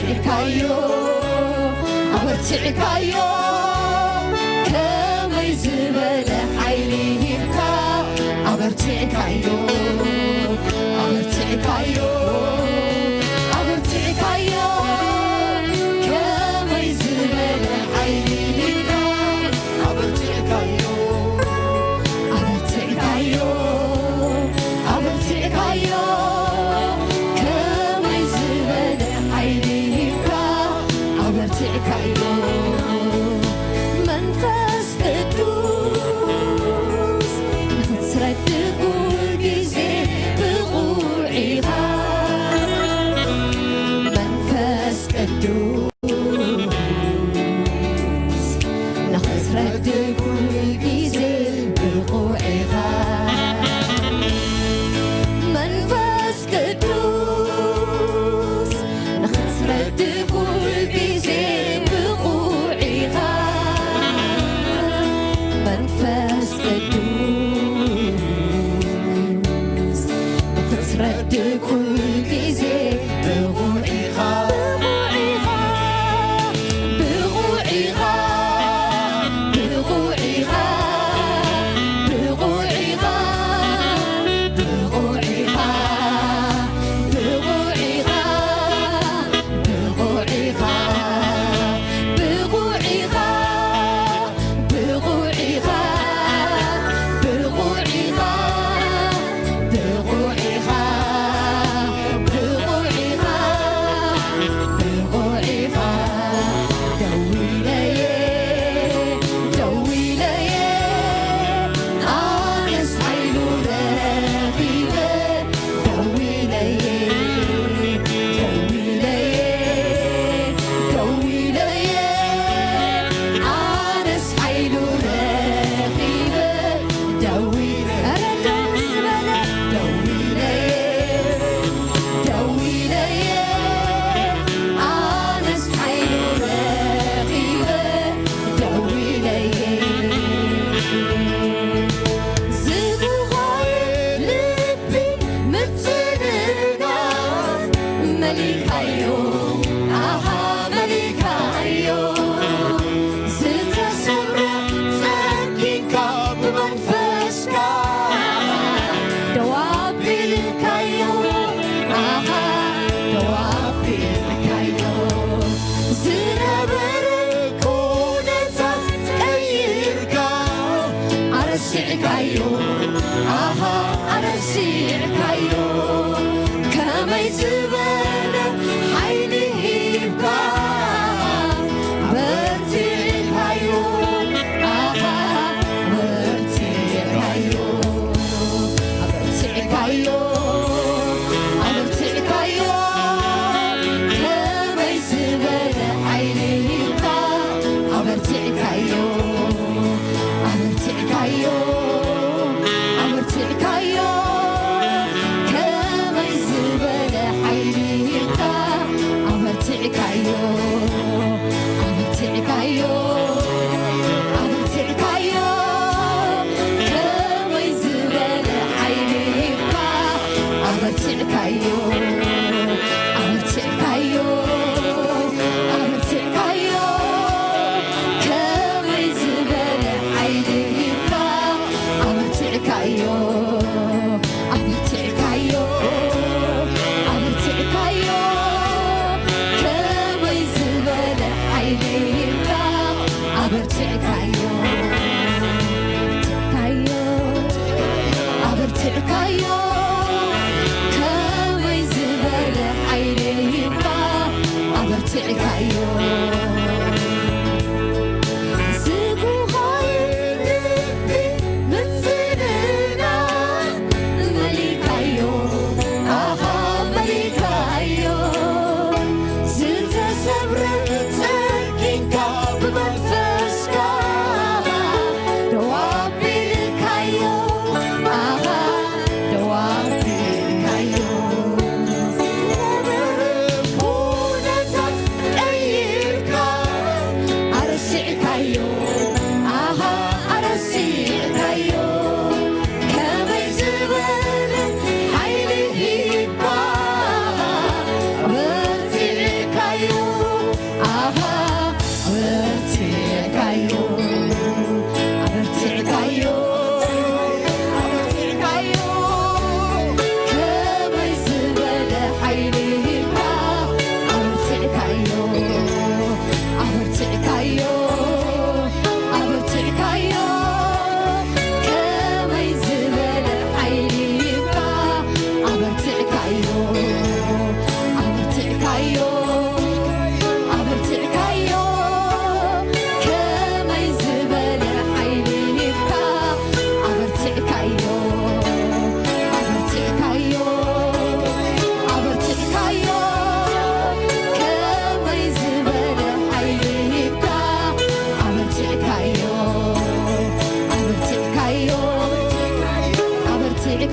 ኣበርቲዕካዮ፣ ኣበርቲዕካዮ፣ ከመይ ዝበለ ሓይሊ ሂብካ፣ ኣበርቲዕካዮ፣ ኣበርቲዕካዮ፣ ኣበርቲዕካዮ፣ ከመይ ዝበለ ሓይሊ ሂብካ፣ ኣበርቲዕካዮ፣ ኣበርቲዕካዮ፣ ኣበርቲዕካዮ፣ ከመይ ዝበለ ሓይሊ ሂብካ፣ ኣበርቲዕካዮ። መንፈስ ቅዱስ ንኽትረድእ ኩሉ ግዜ ብቑዕ ኢኻ።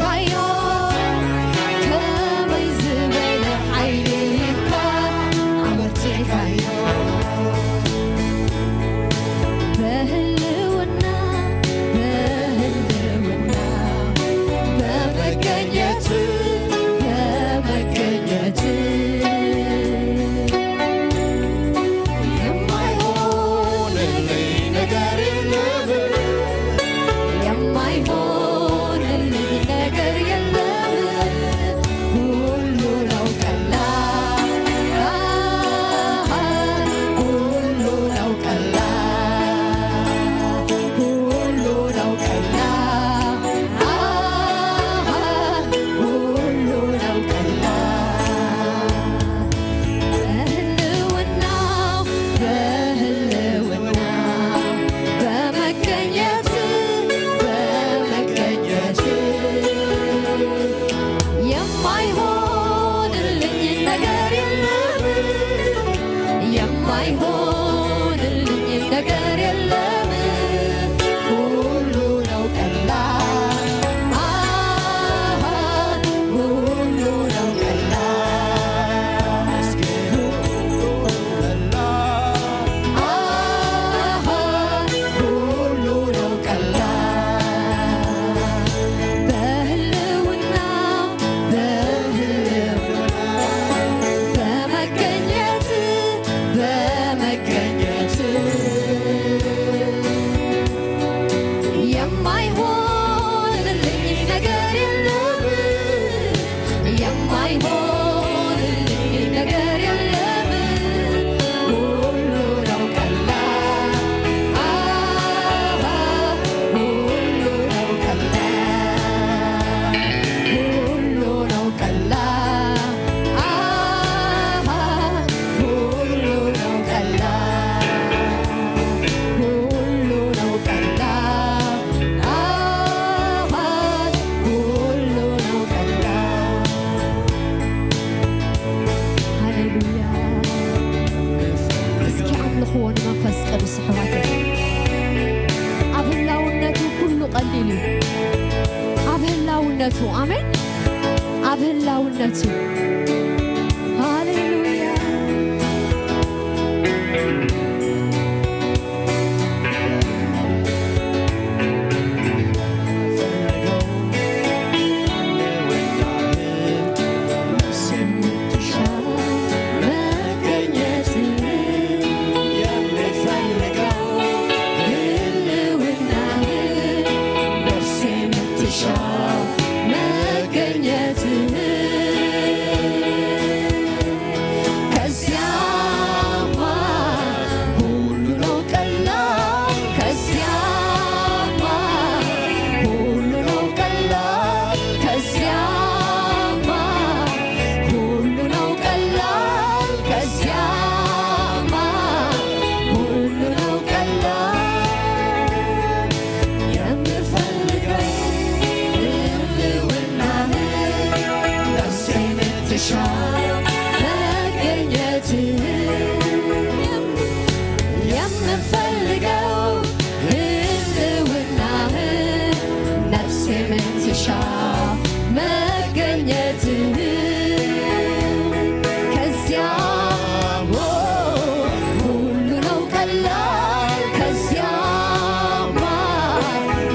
ኣዮ፣ ከመይ ዝበለ ሓይሊ ሂብካ ኣበርቲዕካዮ። በህልውና፣ በህልውና፣ በመገኘት፣ በመገኘት የማይሆንልኝ ነገር የለም፣ የማይሆንልኝ ነገር የለም። ሁሉ ነው ቀላል፣ አሃ፣ ሁሉ ነው ቀላል፣ ሁሉ ነው ቀላል፣ አሃ፣ ሁሉ ነው ቀላል። በህልውናው፣ በህልውናው፣ በመገኘት፣ በመገኘት የማይሆንልኝ ነገር የለም፣ የማይሆንልኝ ነገር የለም። ሁሉ ነው ቀላል፣ አሃ፣ ሁሉ ነው ቀላል፣ አሃ፣ ሁሉ ነው ቀላል። በህልውና፣ በህልውና፣ በመገኘት፣ በመገኘት የማይሆንልኝ ነገር የለም፣ የማይሆንልኝ ነገር የለም። ሁሉ ነው ቀላል፣ አሃ፣ ሁሉ ነው ቀላል፣ ሁሉ ነው ቀላል፣ አሃ፣ ሁሉ ነው ቀላል፣ ሁሉ ነው ቀላል፣ አሃ፣ ሁሉ ነው ቀላል። ሃሌሉያ። እስኪ ኣምልኽዎ ንመንፈስ ቅዱስ ኣሕዋተይ። ኣብ ህላውነቱ ኩሉ ቀሊል እዩ። ኣብ ህላውነቱ፣ ኣሜን። ኣብ ህላውነቱ። ሃሌሉያ። መገኘትህ ከዚያማ ሁሉ ነው ቀላል፣ ከዚያማ ሁሉ ነው ቀላል፣ ከዚያማ ሁሉ ነው ቀላል፣ ከዚያማ ሁሉ ነው ቀላል። የምፈልገው ህልውናህን፣ ነፍሴ የምትሻው መገኘትህን። የምፈልገው ህልውናህን፣ ነፍሴ የምትሻው መገኘትህን። ከዚያማ ሁሉ ነው ቀላል፣ ከዚያማ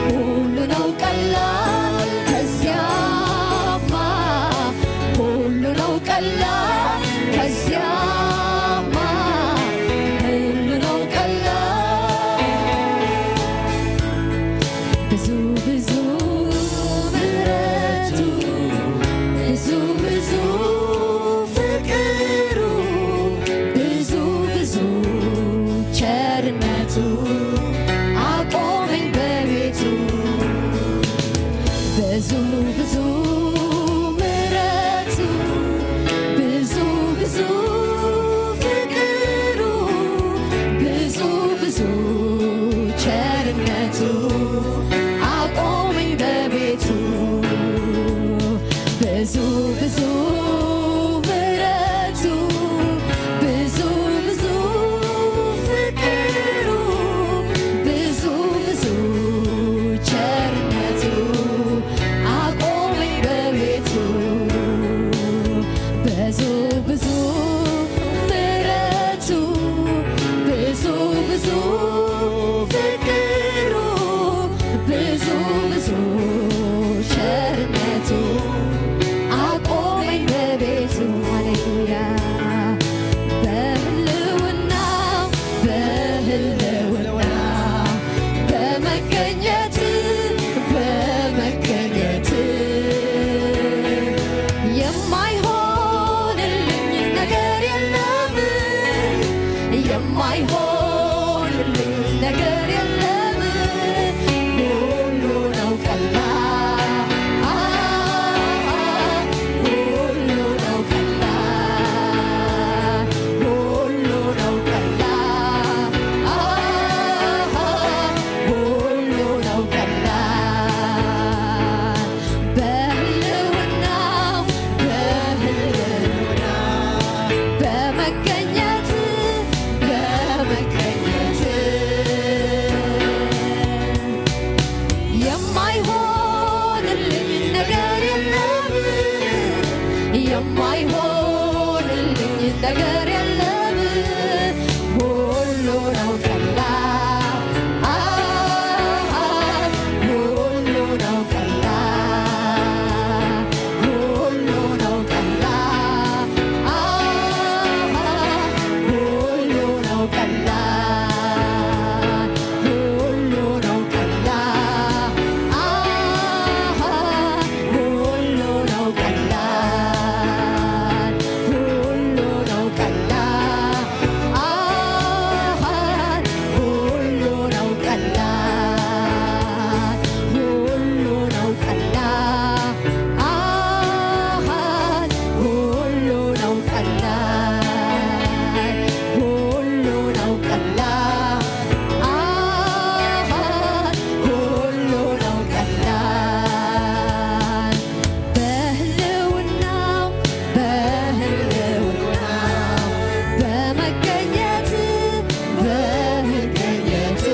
ሁሉ ነው ቀላል፣ ከዚያማ ሁሉ ነው ቀላል፣ ከዚያማ ሁሉ ነው ቀላል። ብዙ ብዙ ምሕረቱ፣ ብዙ ብዙ ፍቅሩ፣ ብዙ ብዙ ቸርነቱ አቆመኝ በቤቱ። ብዙ ብዙ ምሕረቱ፣ ብዙ ብዙ ፍቅሩ፣ ብዙ ብዙ ቸርነቱ አቆመኝ በቤቱ። ብዙ ብዙ ምሕረቱ፣ ብዙ ብዙ ፍቅሩ፣ ብዙ ብዙ ቸርነቱ አቆመኝ ነገር የለም፣ የማይሆንልኝ ነገር የለም። ሁሉ ነው ቀላል፣ አሃ፣ ሁሉ ነው ቀላል፣ ሁሉ ነው ቀላል፣ አሃ፣ ሁሉ ነው ቀላል። ሁሉ ነው ቀላል፣ አሃ፣ ሁሉ ነው ቀላል፣ ሁሉ ነው ቀላል፣ አሃ፣ ሁሉ ነው ቀላል፣ ሁሉ ነው ቀላል፣ አሃ፣ ሁሉ ነው ቀላል፣ ሁሉ ነው ቀላል። አሃ፣ ሁሉ ነው ቀላል። በህልውናው፣ በህልውናው፣ በመገኘት፣ በመገኘት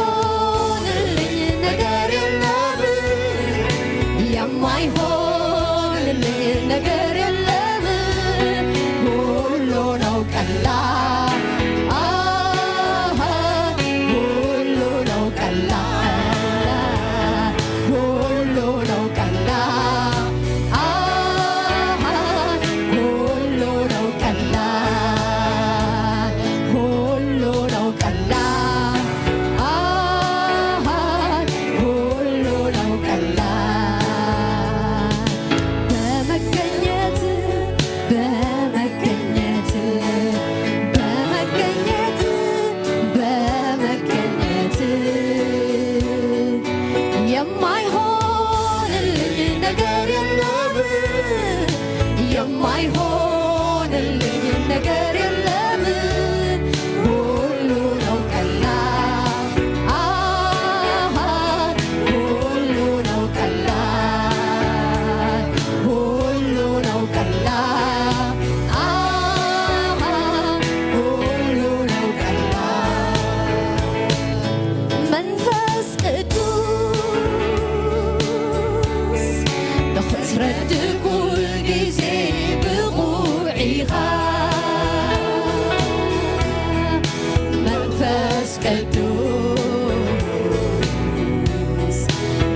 የማይሆንልኝ ነገር የለም፣ የማይሆንልኝ ነገር የለም። ሁሉ ነው ቀላል፣ አሃ፣ ሁሉ ነው ቀላል፣ ሁሉ ነው ቀላል፣ አሃ፣ ሁሉ ነው ቀላል፣ ሁሉ ነው ቀላል፣ አሃ፣ ሁሉ ነው ቀላል። በመገኘት፣ በመገኘት፣ በመገኘት፣ በመገኘት የማይሆንልኝ ነገር የለም፣ የማይሆንልኝ ነገር የለም። ሁሉ ነው ቀላል፣ አሃ፣ ሁሉ ነው ቀላል፣ ሁሉ ነው ቀላል፣ አሃ፣ ሁሉ ነው ቀላል። መንፈስ ቅዱስ ንኽትረድእ ኩል ግዜ ብቑዕ ኢኻ። መንፈስ ቅዱስ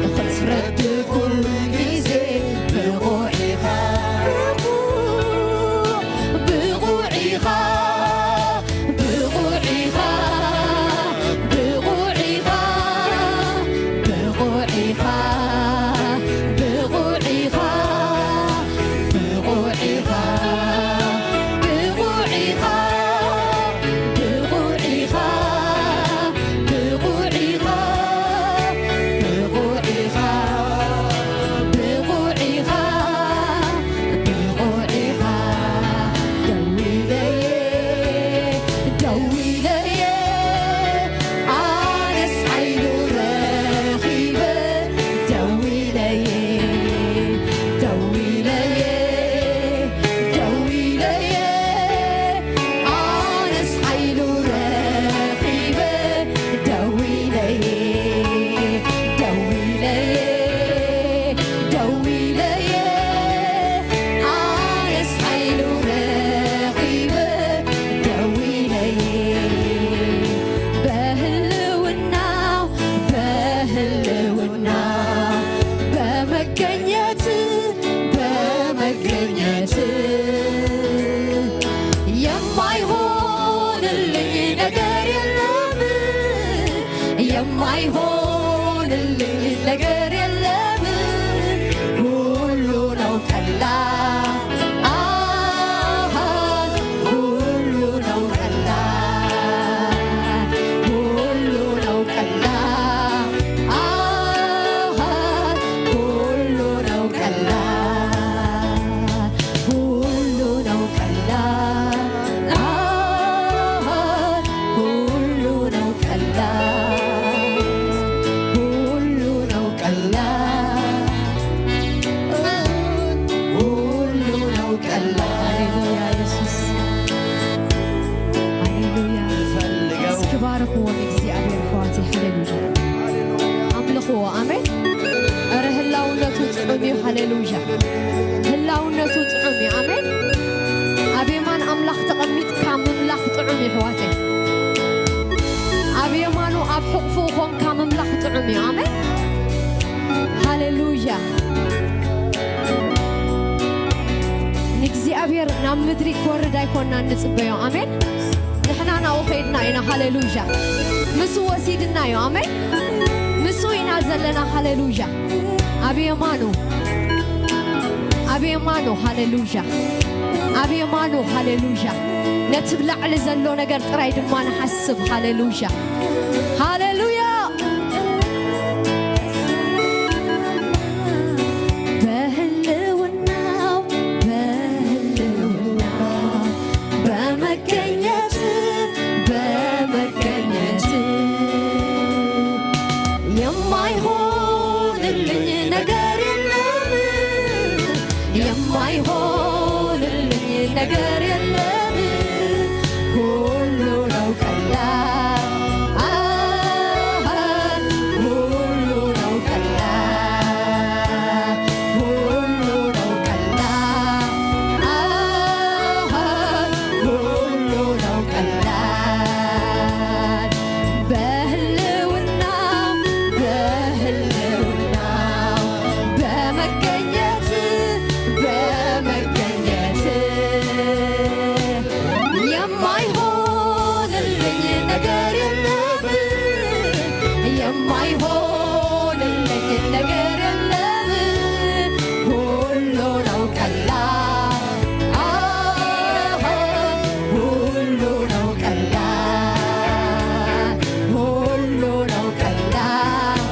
ንኽትረድእ ኩል ግዜ ብቑዕ ኢኻ። ብቑዕ፣ ብቑዕ ኢኻ። ብቑዕ ኢኻ፣ ብቑዕ ኢኻ፣ ብቑዕ ኢኻ፣ ብቑዕ ኢኻ፣ ብቑዕ ኢኻ፣ ብቑዕ ኢኻ፣ ብቑዕ ኢኻ፣ ብቑዕ ኢኻ፣ ብቑዕ ኢኻ፣ ብቑዕ ኢኻ። ብቑዕ ኢኻ። ደው ኢለየ፣ ደው ኢለየ፣ ኣነስ ሓይሉ ረኺበ። ደው ኢለየ፣ ደው ኢለየ፣ ደው ኢለየ፣ ኣነስ ሓይሉ ረኺበ። ደው ኢለየ፣ ደው ኢለየ፣ ደው ኢለየ፣ ኣነስ ሓይሉ ረኺበ። ደው ኢለየ፣ በህልውናው፣ በህልውናው፣ በመገኘት፣ በመገኘት የማይሆንልኝ ነገር የለም፣ የማይሆንልኝ ነገር የለም። ሁሉ ነው ቀላል፣ አሃ፣ ሁሉ ነው ቀላል፣ ሁሉ ነው ቀላል፣ አሃ፣ ሁሉ ነው ቀላል። ሁሉ ነው ቀላል፣ አሃ፣ ሁሉ ነው ቀላል፣ ሁሉ ነው ቀላል፣ ሁሉ ነው ቀላል። ሃሌሉያ ኢየሱስ፣ ሃሌሉያ። እስኪ ባርኽዎ ንእግዚኣብሔር ኣሕዋተይ፣ ሃሌሉያ። ኣምልኽዎ፣ ኣሜን። ጥዑም እዩ። ሃሌሉያ። ህላውነቱ ጥዑም እዩ። ኣሜን። ኣብ የማን ኣምላኽ ተቐሚጥካ ምምላኽ ጥዑም እዩ፣ ኣሕዋተይ። ኣብ የማኑ፣ ኣብ ሕቑፉ ኾንካ ምምላኽ ጥዑም እዩ። ኣሜን። ሃሌሉያ። ንእግዚኣብሔር ናብ ምድሪ ክወርድ ኣይኮንና እንጽበዮ። ኣሜን። ንሕና ናብኡ ከይድና ኢና። ሃሌሉያ። ምስ ወሲድናዮ። ኣሜን። ምስኡ ኢና ዘለና። ሃሌሉያ። ኣብ የማኑ፣ ኣብ የማኑ። ሃሌሉያ። ኣብ የማኑ። ሃሌሉያ። ነቲ ብላዕሊ ዘሎ ነገር ጥራይ ድማ ንሓስብ። ሃሌሉያ። ሃሌሉያ። በህልውናው፣ በህልውናው፣ በመገኘት፣ በመገኘት የማይሆንልኝ ነገር የለም፣ የማይሆንልኝ ነገር የለም። ሁሉ ነው ቀላል፣ አሃ፣ ሁሉ ነው ቀላል፣ ሁሉ ነው ቀላል፣ አሃ፣ ሁሉ ነው ቀላል። በህልውናው፣ በህልውናው፣ በመገኘት፣ በመገኘት የማይሆንልኝ ነገር የለም፣ የማይሆንልኝ ነገር የለም። ሁሉ ነው ቀላል፣ አሃ፣ ሁሉ ነው ቀላል፣ ሁሉ ነው ቀላል፣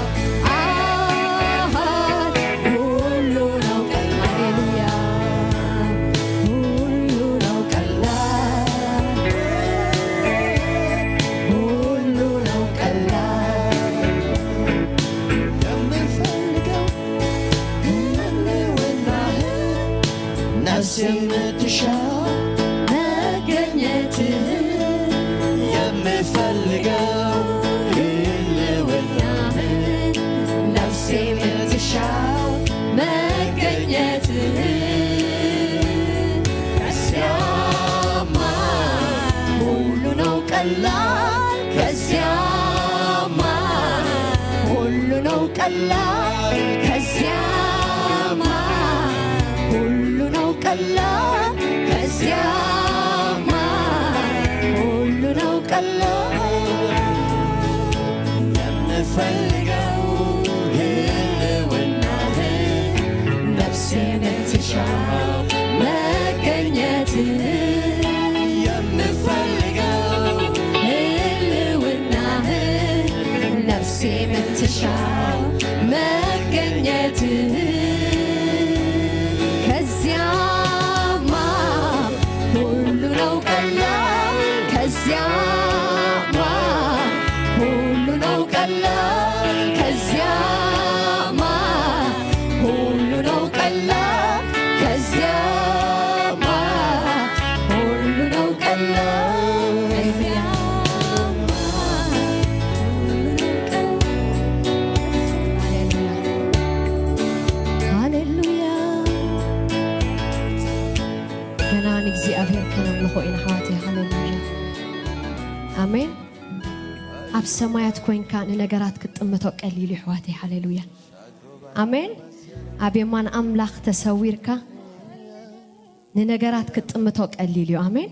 አሃ፣ ሁሉ ነው ቀላል። ሃሌሉያ። ሁሉ ነው ቀላል፣ ሁሉ ነው ቀላል። የምፈልገው ህልውናህን ነፍሴ የምትሻው መገኘትህን፣ የምፈልገው ህልውናህን ነፍሴ የምትሻው መገኘትህን። ከዚያማ ሁሉ ነው ቀላል፣ ከዚያማ ሁሉ ነው ቀላል፣ ከዚያማ ሁሉ ነው ቀላል፣ ከዚያማ ሁሉ ነው ቀላል። የምፈልገው ህልውናህን ነፍሴ የምትሻው መገኘትህን፣ የምፈልገው ህልውናህን ነፍሴ የምትሻው መገኘትህን። ከዚያማ ሁሉ ነው ቀላል፣ ከዚያማ ሁሉ ነው ቀላል፣ ከዚያማ ሁሉ ነው ቀላል፣ ከዚያማ ሁሉ ነው ቀላል፣ ከዚያማ ሁሉ ነው ቀላል። ሃሌሉያ፣ ሃሌሉያ። ገና ንእግዚኣብሔር ከነምልኾ ኢና ኣሕዋተይ። ሃሌሉያ። ኣሜን። ኣብ ሰማያት ኮይንካ ንነገራት ክትጥምቶ ቀሊል እዩ ኣሕዋተይ። ሃሌሉያ። ኣሜን። ኣብ የማን ኣምላኽ ተሰዊርካ ንነገራት ክትጥምቶ ቀሊል እዩ። ኣሜን።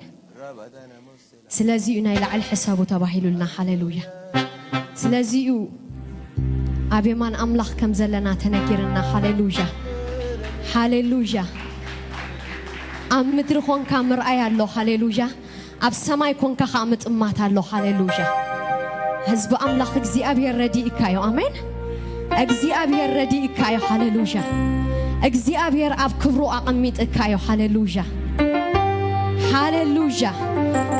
ስለዚ እዩ ናይ ላዕሊ ሕሰቡ ተባሂሉልና። ሃሌሉያ። ስለዚ እዩ ኣብ የማን ኣምላኽ ከም ዘለና ተነጊርና። ሃሌሉያ። ሃሌሉያ። ኣብ ምድሪ ኾንካ ምርኣይ ኣሎ። ሃሌሉያ። ኣብ ሰማይ ኮንካ ኸኣ ምጥማት ኣሎ። ሃሌሉያ። ህዝቢ ኣምላኽ እግዚኣብሔር ረዲእካ እዩ። ኣሜን። እግዚኣብሔር ረዲእካ እዩ። ሃሌሉያ። እግዚኣብሔር ኣብ ክብሩ ኣቐሚጥካ እዩ። ሃሌሉያ። ሃሌሉያ።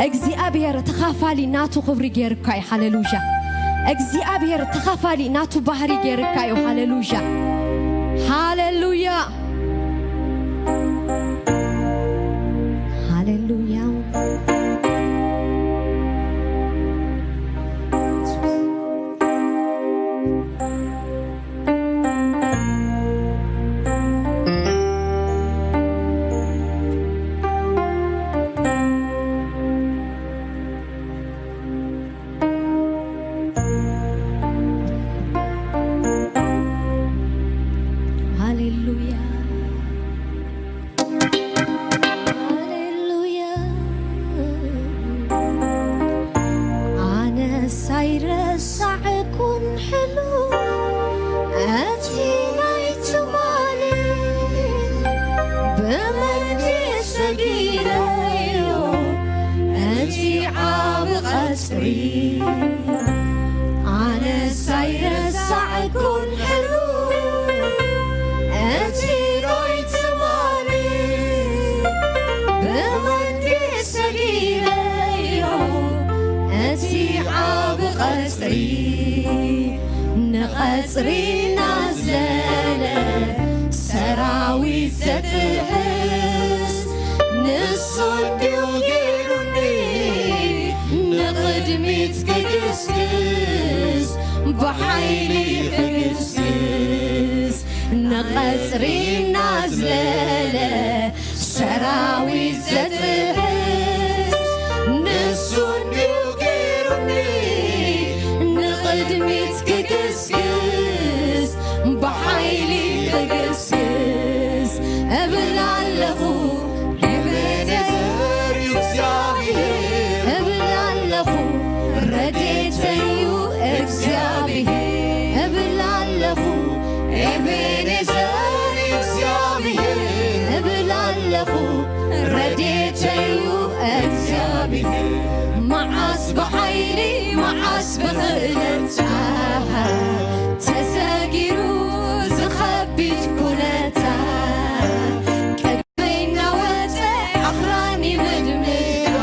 እግዚኣብሔር ተኻፋሊ ናቱ ክብሪ ገይርካ እዩ። ሃሌሉያ። እግዚኣብሔር ተኻፋሊ ናቱ ባህሪ ገይርካ እዩ። ሃሌሉያ። ሃሌሉያ። ሃሌሉያ። ንቐጽሪ እናዝለለ ሰራዊት ዘጥሕስ ንሱ እንዲዩ ገይሩኒ። ንቕድሚት ክግስግስ ብሓይሊ ክግስግስ ንቐጽሪ እናዝለለ ሰራዊት ዘጥሕስ ንሱ እንዲዩ ገይሩኒ። ንቕድሚት ክግስግስ ብሓይሊ ክግስግስ እብል ኣለኹ። ኤቤኔዘር እዩ እግዚኣብሔር እብል ኣለኹ። ረድኤተይ እዩ እግዚኣብሔር እብል ኣለኹ። ኤቤኔዘር እዩ እግዚኣብሔር እብል ኣለኹ። ረድኤተይ እዩ እግዚኣብሔር። መዓስ ብሓይሊ መዓስ ብኽእለት ተሰጊሩ ዝኸቢድ ኩነታ ቅድመይ እናወፀ ኣኽራን ይምድምዳ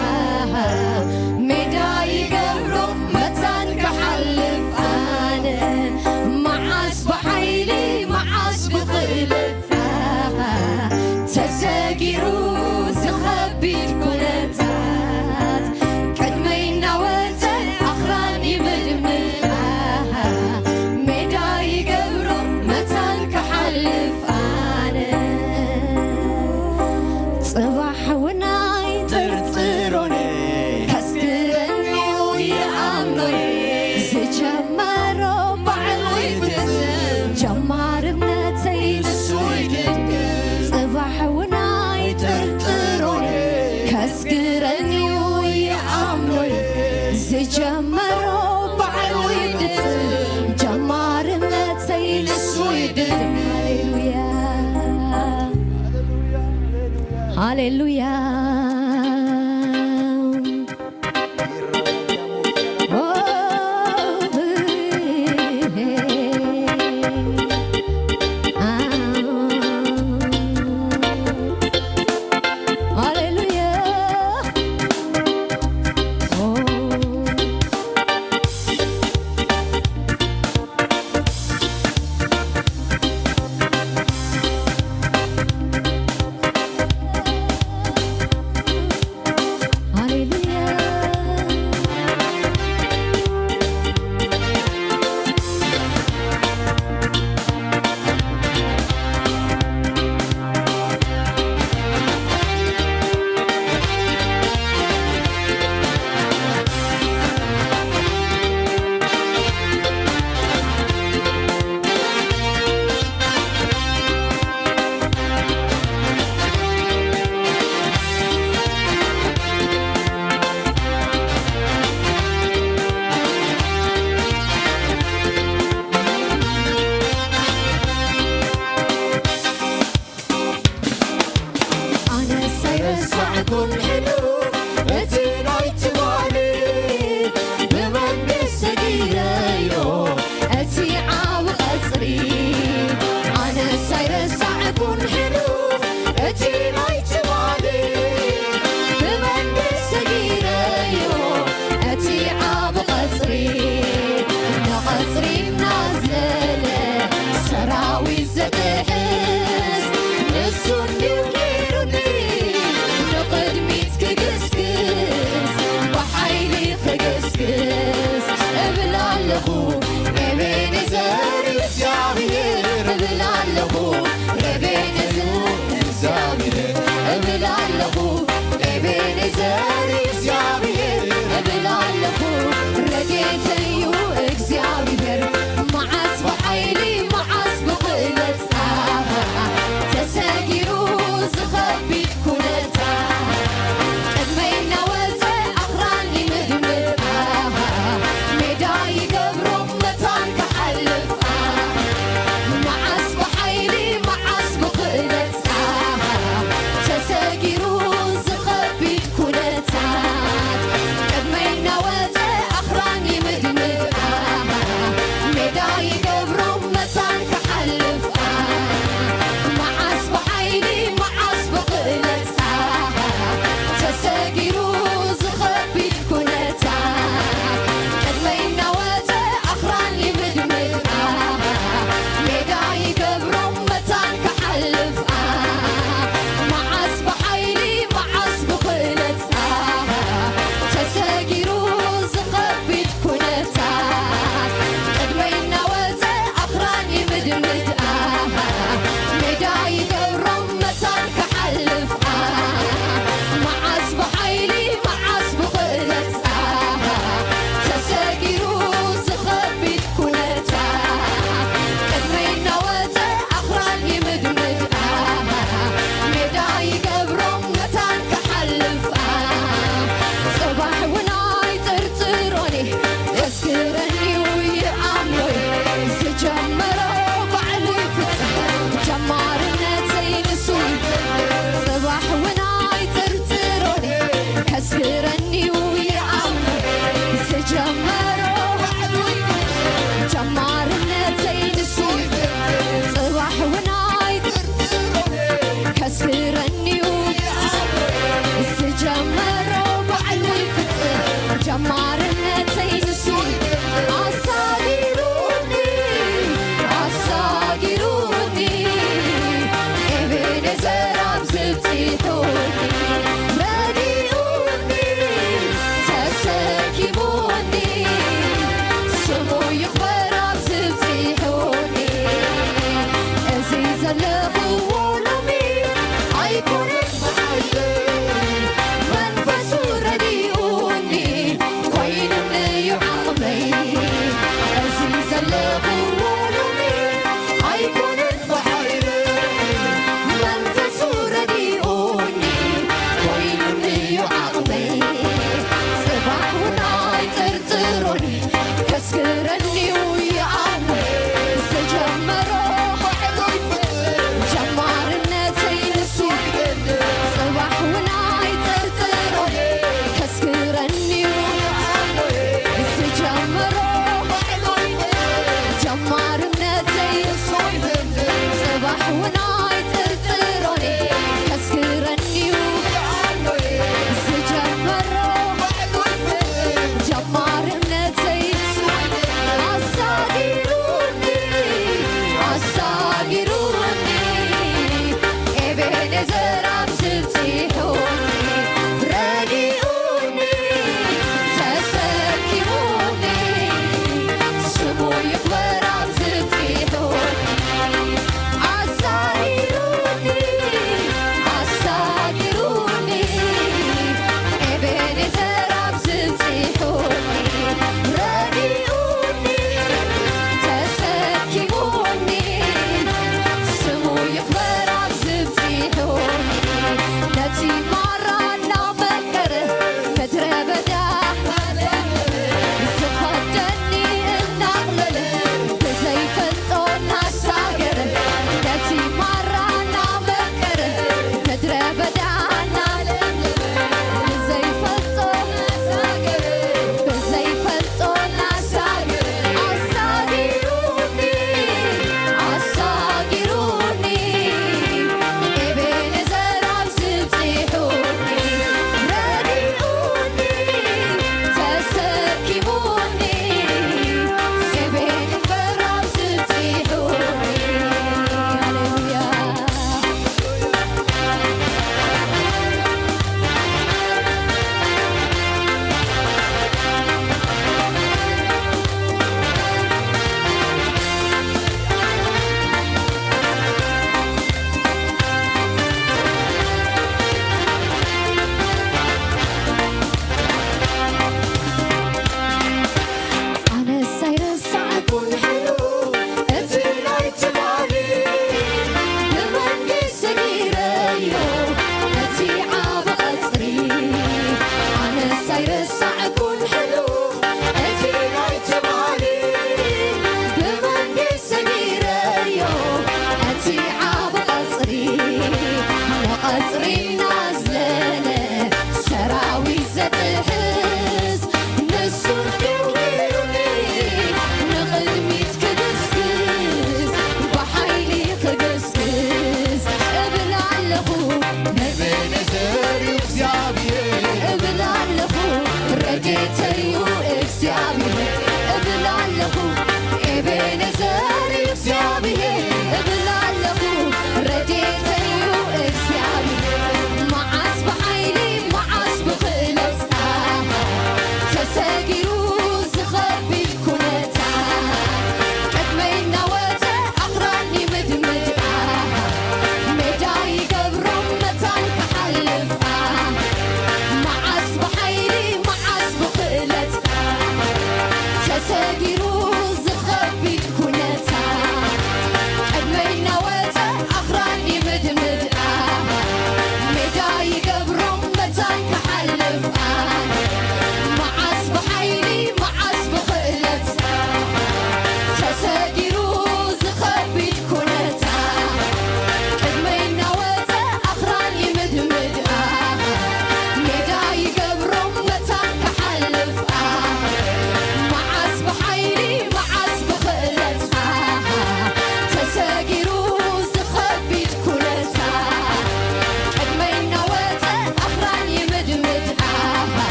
ሜዳ ይገብሮ መታን ክሓልፍ ኣነ መዓስ ብሓይሊ መዓስ ብኽእለት ተሰጊሩ ዝኸቢድ ኩነታት ቅድመይ እናወፀ ኣኽራን ይምድምዳ ሜዳ ይገብሮ መታን ክሓልፍ ኣነ ጽባሕ እውን ኣይጥርጥሮን ከስግረኒ ይኣምኖን ዝጀመሮ ባዕሉ ይፍጽም ጀማሪ እምነተይ ንሱ ይድግም ጽባሕ እውን ኣይጥርጥሮን ከስግረኒ ይኣምኖን ዝጀመሮ ባዕሉ ይፍጽም ጀማሪ እምነተይ ንሱ ይድግም ሃሌሉያ ሃሌሉያ ኣነስ ኣይረሳዕኩን ሕሉፍ እቲ ናይ ትማሊ ብመንግስቲ ሰጊረዮ እቲ ዓብ ቐጽሪ ኣነስ ኣይረሳዕኩን ሕሉፍ እቲ ናይ ትማሊ ብመንግስቲ ሰጊረዮ እቲ ዓብ ቐጽሪ ንቐጽሪ እናዝለለ ሰራዊት ዘጥሕስ ንሱ እንዲዩ ገይሩኒ ንቕድሚት ክግስግስ ብሓይሊ ክግስግስ እብል ኣለኹ ኤቤኔዘር እግዚኣብሔር እብል ኣለኹ ኤቤኔዘር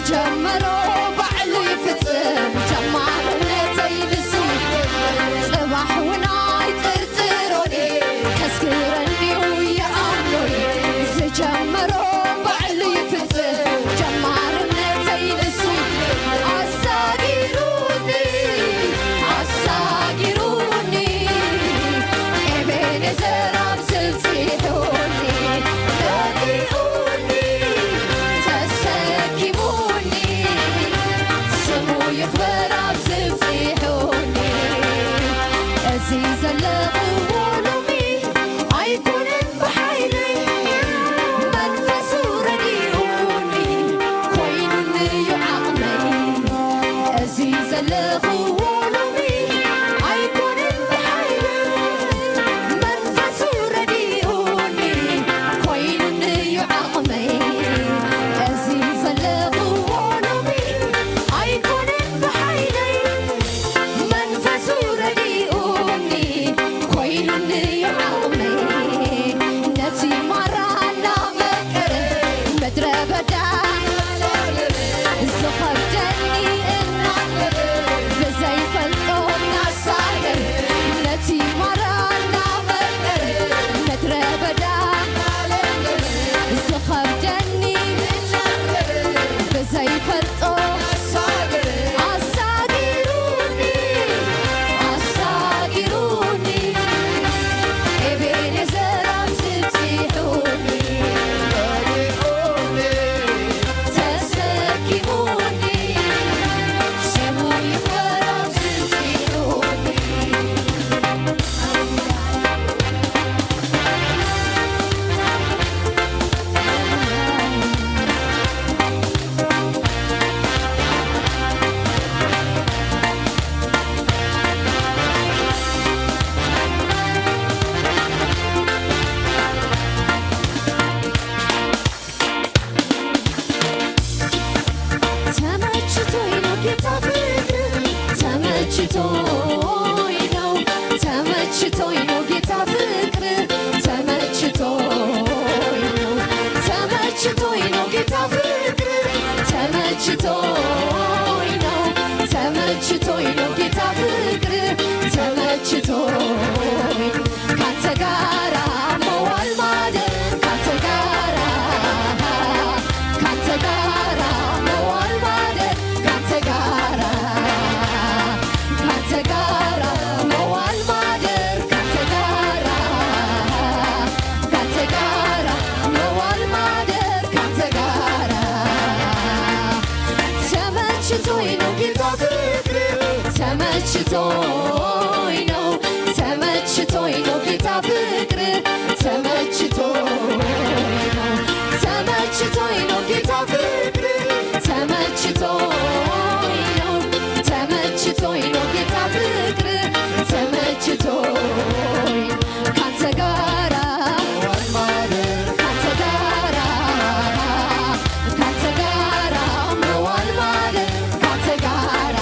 ጀመሮ ባዕሉ ይፍጽም ጀማርነተይ ንሱ ጽባሕ እውን ኣይጥርጥሮን ከስክረኒው ይኣምኖይ ዝጀመሮ ባዕሉ ይፍጽም ጀማርነተይ ንሱ ኣሳጊሩኒ ኣሳጊሩኒ ኤቤኔዘር ኣብ ዝብጺሑኒ ረዲኡኒ ተሰኪሙኒ ስሙ ይኽበር ኣብ ዝብጺሑኒ እዚ ዘለኽዎ ሎሚ ኣይኮነን ብሓይለይ መንፈሱ ረዲኡኒ ኮይኑኒ እዩ ዓቕመይ እዚ ዘለኽዎ ሎሚ ኣይኮነን ብሓይለይ መንፈሱ ረዲኡኒ ኮይኑኒ እዩ ዓቕመይ እዚ ዘለኽዎ ሎሚ ኣይኮነን ብሓይለይ መንፈሱ ረዲኡኒ ኮይኑኒ ዓቕመይ ነቲ ማራ እናመቀረ ምድረ በዳ ዝኸብደኒ እናበለ ብዘይፈልጦ እናሳገረ ነቲ ማራ እናመቀረ ምድረ በዳ ዝኸብደኒ ብዘይፈልጦ ኣሳጊሩኒ ኣሳጊሩኒ ኤቤኔዘር ኣብ ዝብጺሑኒ ተሰኪሙኒ ሽሙ ይኽበር ኣብ ዝብጺሑኒ ተመችቶይ ነው ጌታ ፍቅር ተመችቶይ ነው ተመችቶይ ነው ጌታ ፍቅር ተመችቶይ ነው ተመችቶይ ነው ጌታ ፍቅር ተመችቶይ ነው ተመችቶይ ነው ጌታ ፍቅር ተመችቶይ ካንተ ጋራ መዋል ማደር ካንተ ጋራ ካንተ ጋራ መዋል ማደር ካንተ ጋራ ካንተ ጋራ መዋል ማደር ካንተ ጋራ ካንተ ጋራ መዋል ማደር ካንተ ጋራ ተመችቶይ ነው ጌታ ፍቅር ተመችቶይ ነው ተመችቶይ ነው ጌታ ፍቅር ተመችቶይ ነው ተመችቶይ ነው ጌታ ፍቅር ተመችቶይ ነው ተመችቶይ ነው ጌታ ፍቅር ተመችቶይ ካንተ ጋራ ካንተ ጋራ ካንተ ጋራ መዋል ማደር ካንተ ጋራ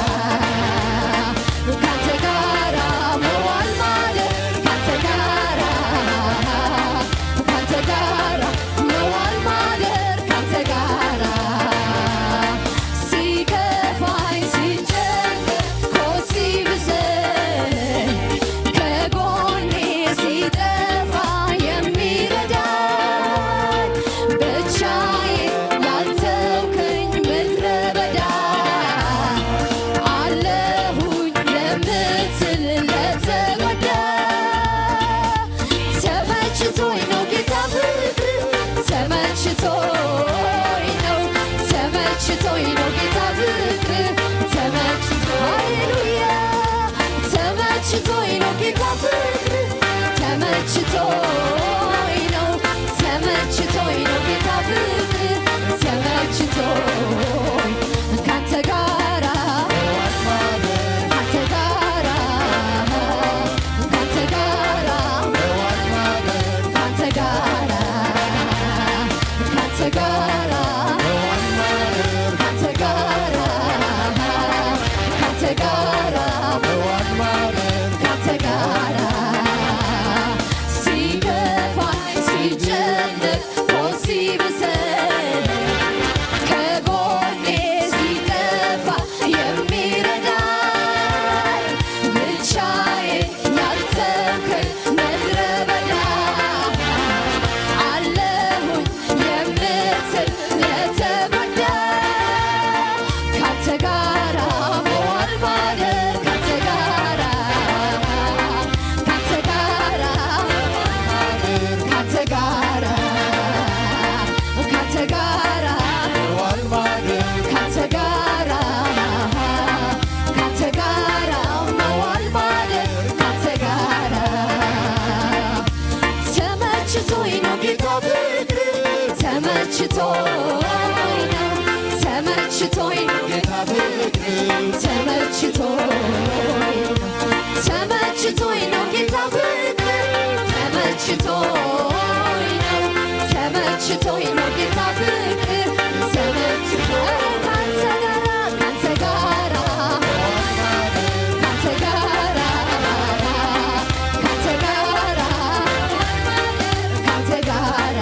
ካንተ ጋራ መዋል ማደር ካንተ ጋራ ካንተ ጋራ መዋል ማደር ካንተ ጋራ ሲከፋኝ ሲጨንቅ ኮ ሲብሰኝ ከጎኔ ሲጠፋ የሚረዳኝ ብቻዬ ያልተውከኝ ምድረ በዳ አለሁኝ ለምትል ለተጎዳ ተመችቶኝ ነው ጌታ ፍቅር ተመችቶኝ ነው ተመችቶኝ ነው ጌታ ፍቅር ተመችቶ ሃሌሉያ ተመችቶኝ ነው ጌታ ፍቅር ተመችቶኝ ነው ተመችቶኝ ነው ጌታ ፍቅር ተመችቶኝ ካንተ ጋራ ካንተ ጋራ ካንተ ጋራ ካንተ ጋራ ካንተ ጋራ ካንተ ጋራ ካንተ ጋራ ካንተ ጋራ ሲከ ተመችቶኝ ነው፣ ተመችቶኝ ነው ጌታ ፍቅር። ተመችቶኝ ነው፣ ተመችቶኝ ነው ጌታ ፍቅር። ተመችቶኝ ካንተ ጋራ፣ ካንተ ጋራ፣ ካንተ ጋራ፣ ካንተ ጋራ፣ ካንተ ጋራ፣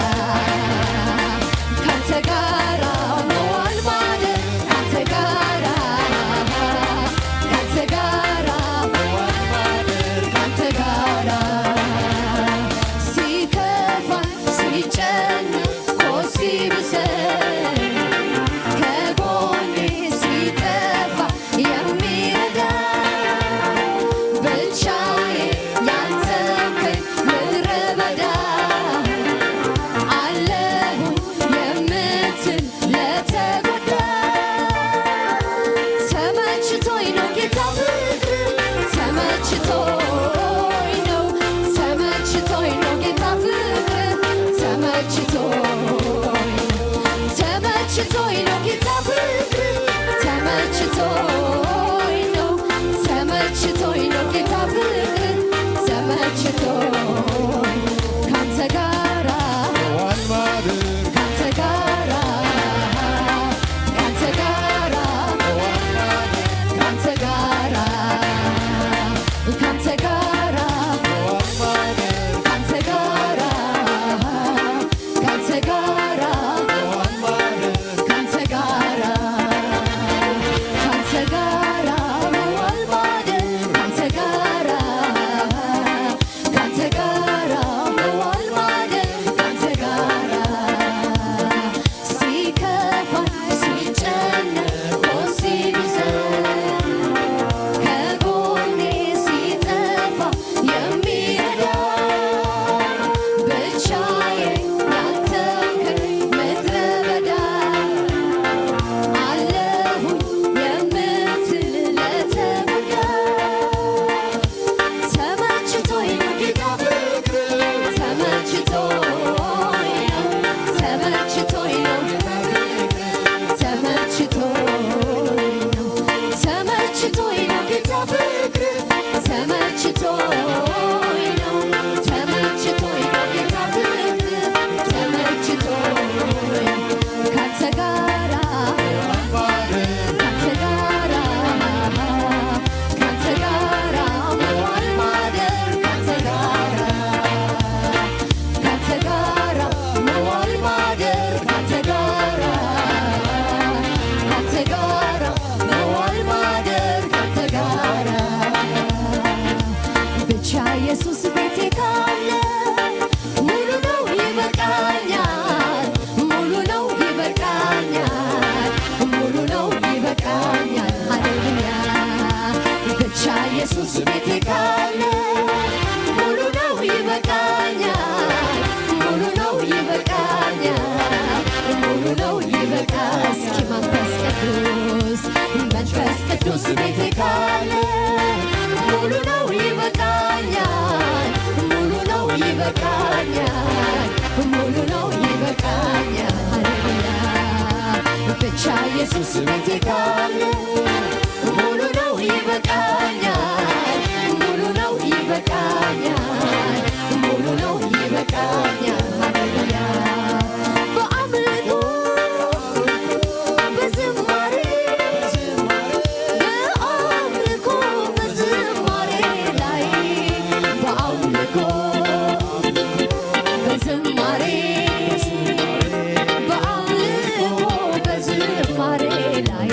ካንተ ጋራ መዋል ማደር፣ ካንተ ጋራ፣ ካንተ ጋራ መዋል ማደር፣ ካንተ ጋራ። ሲከፋኝ ሲጨንቅ ኮ ሲብሰኝ ከጎኔ ሲጠፋ የሚረዳ ብቻዬ ያልተውከኝ ምድረ በዳ አለሁ የምትል ለተጎዳ ተመችቶኝ ነው ጌታ ፍቅር ተመችቶኝ ነው ተመችቶኝ ነው ጌታ ፍቅር ተመችቶኝ ነው ተመችቶኝ ነው ጌታ ፍቅር ተመችቶኝ ነው ተመችቶኝ ነው ጌታ ፍቅር ተመችቶኝ ካንተ ጋራ መዋል ማደር ካንተ ጋራ ካንተ ጋራ መዋል ማደር ካንተ ጋራ ካንተ ጋራ መዋል ማደር ካንተ ጋራ ካንተ ጋራ መዋል ማደር ካንተ ጋራ ካንተ ጋራ መዋል ማደር ካንተ ጋራ ካንተ ጋራ መዋል ማደር ካንተ ጋራ ሲከፋ ሲጨነቅ ሲብሰ ከጎኔ ሲጠፋ የሚረዳ ብቻዬ ያልተውከኝ ምድረ በዳ አለሁኝ የምትል ለተጎዳ ተመችቶኝ ነው ጌታ ፍቅር ተመችቶኝ ነው ተመችቶኝ ነው ተመችቶኝ ነው ተመችቶኝ ነው ጌታ ፍቅር ተመችቶኝ ነው ተመችቶኝ ነው ጌታ ፍቅር ተመችቶኝ ካንተ ጋራ ካንተ ጋራ ካንተ ጋራ መዋል ማደር ካንተ ጋራ ካንተ ጋራ መዋል ማደር ካንተ ጋራ ካንተ ጋራ መዋል ማደር ካንተ ጋራ ብቻ ኢየሱስ ቤቴ ካለ ሙሉ ነው ይበቃኛል ሙሉ ነው ይበቃኛል ሙሉ ነው ይበቃኛል ሃሌሉያ ብቻ ኢየሱስ ቤቴ ካለ ሙሉ ነው ይበቃኛል ሙሉ ነው ይበቃኛል ሙሉ ነው ይበቃ እስኪ መንፈስ ቅዱስ መንፈስ ቅዱስ ቤቴ ካለ ሙሉ ነው ይበቃኛል ሙሉ ነው ይበቃኛል ሙሉ ነው ይበቃኛል ሃሌሉያ ብቻ ኢየሱስ ቤቴ ካለ ሙሉ ነው ይበቃኛል ሙሉ ነው ይበቃኛል ሙሉ ነው ይበቃኛል ሃሌሉያ በአምልኮ በዝማሬ በአምልኮ በዝማሬ ላይ በአምልኮ በዝማሬ በአምልኮ በዝማሬ ላይ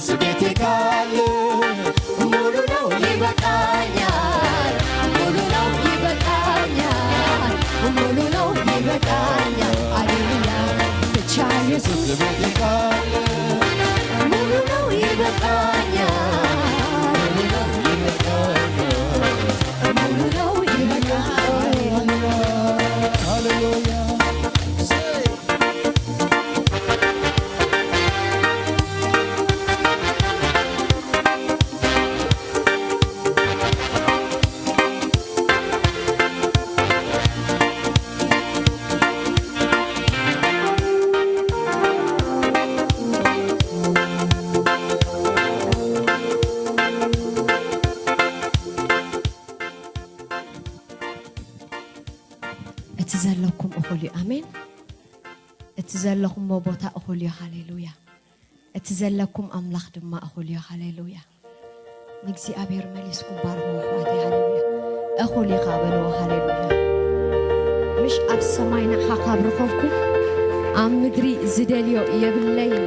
ስሜቴ ካለ ሙሉ ነው ይበቃኛል፣ ሙሉ ነው ይበቃኛል፣ ሙሉ ነው ይበቃኛል። ሃሌሉያ ብቻ ኢየሱስ ስሜቴ ካለ ሙሉ ነው ይበቃኛል፣ ሙሉ ነው ይበቃኛል፣ ሙሉ ነው ይበቃኛል። ሃሌሉያ። እቲ ዘለኩም እኹል እዩ። ኣሜን። እቲ ዘለኹሞ ቦታ እኹል እዩ። ሃሌሉያ። እቲ ዘለኩም ኣምላኽ ድማ እኹል እዩ። ሃሌሉያ። ንእግዚኣብሔር መሊስኩም ባርኽዎ ኣሕዋተይ። ሃሌሉያ። እኹል ኢኻ በልዎ። ሃሌሉያ። ምሽ ኣብ ሰማይ ንዓኻ ካብ ረኸብኩ ኣብ ምድሪ ዝደልዮ የብለይን።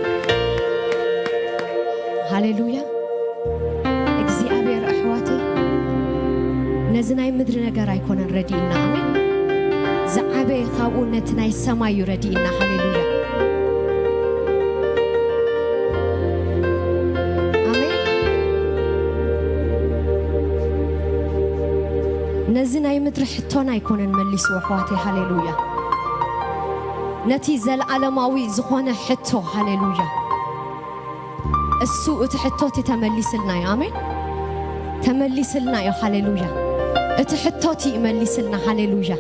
ሃሌሉያ። እግዚኣብሔር ኣሕዋተይ ነዚ ናይ ምድሪ ነገር ኣይኮነን ረዲእና። ኣሜን። ዝዓበየ ካብኡ ነቲ ናይ ሰማይ እዩ ረዲእና። ሃሌሉያ። ኣሜን። ነዚ ናይ ምድሪ ሕቶና ኣይኮነን መሊስዎ ኣሕዋተይ። ሃሌሉያ። ነቲ ዘለዓለማዊ ዝኾነ ሕቶ። ሃሌሉያ። እሱ እቲ ሕቶ እቲ ተመሊስልና እዩ። ኣሜን። ተመሊስልና እዩ። ሃሌሉያ። እቲ ሕቶ እቲ ይመሊስልና። ሃሌሉያ።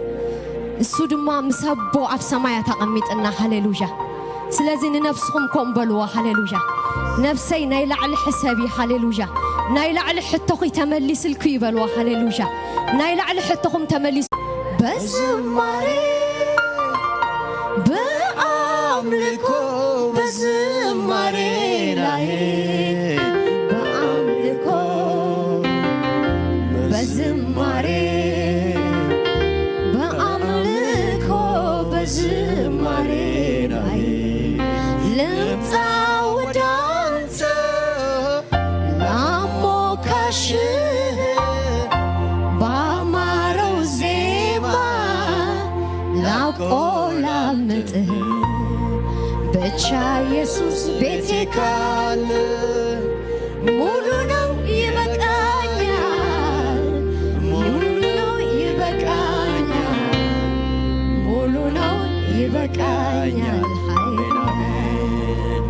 እሱ ድማ ምስ ኣቦ ኣብ ሰማያት ኣቐሚጥና። ሃሌሉያ። ስለዚ ንነፍስኹም ከምኡ በልዋ። ሃሌሉያ። ነፍሰይ ናይ ላዕሊ ሕሰቢ። ሃሌሉያ። ናይ ላዕሊ ሕቶኺ ተመሊስልኩ ይበልዋ። ሃሌሉያ። ናይ ላዕሊ ሕቶኹም ተመሊሱ በዝማሬ ብኣምልኮ በዝማሬ ላይ በኣምልኮ በዝማሬ በኣምልኮ በዝማሬ ላይ ልምጻ ወደ አንተ ላሞካሽህ ባማረው ዜማ ላቆላምጥህ ብቻ ኢየሱስ ቤቴ ካለ ሙሉ ነው ይበቃኛል፣ ሙሉ ነው ይበቃኛል፣ ሙሉ ነው ይበቃኛል። አሜን፣ አሜን።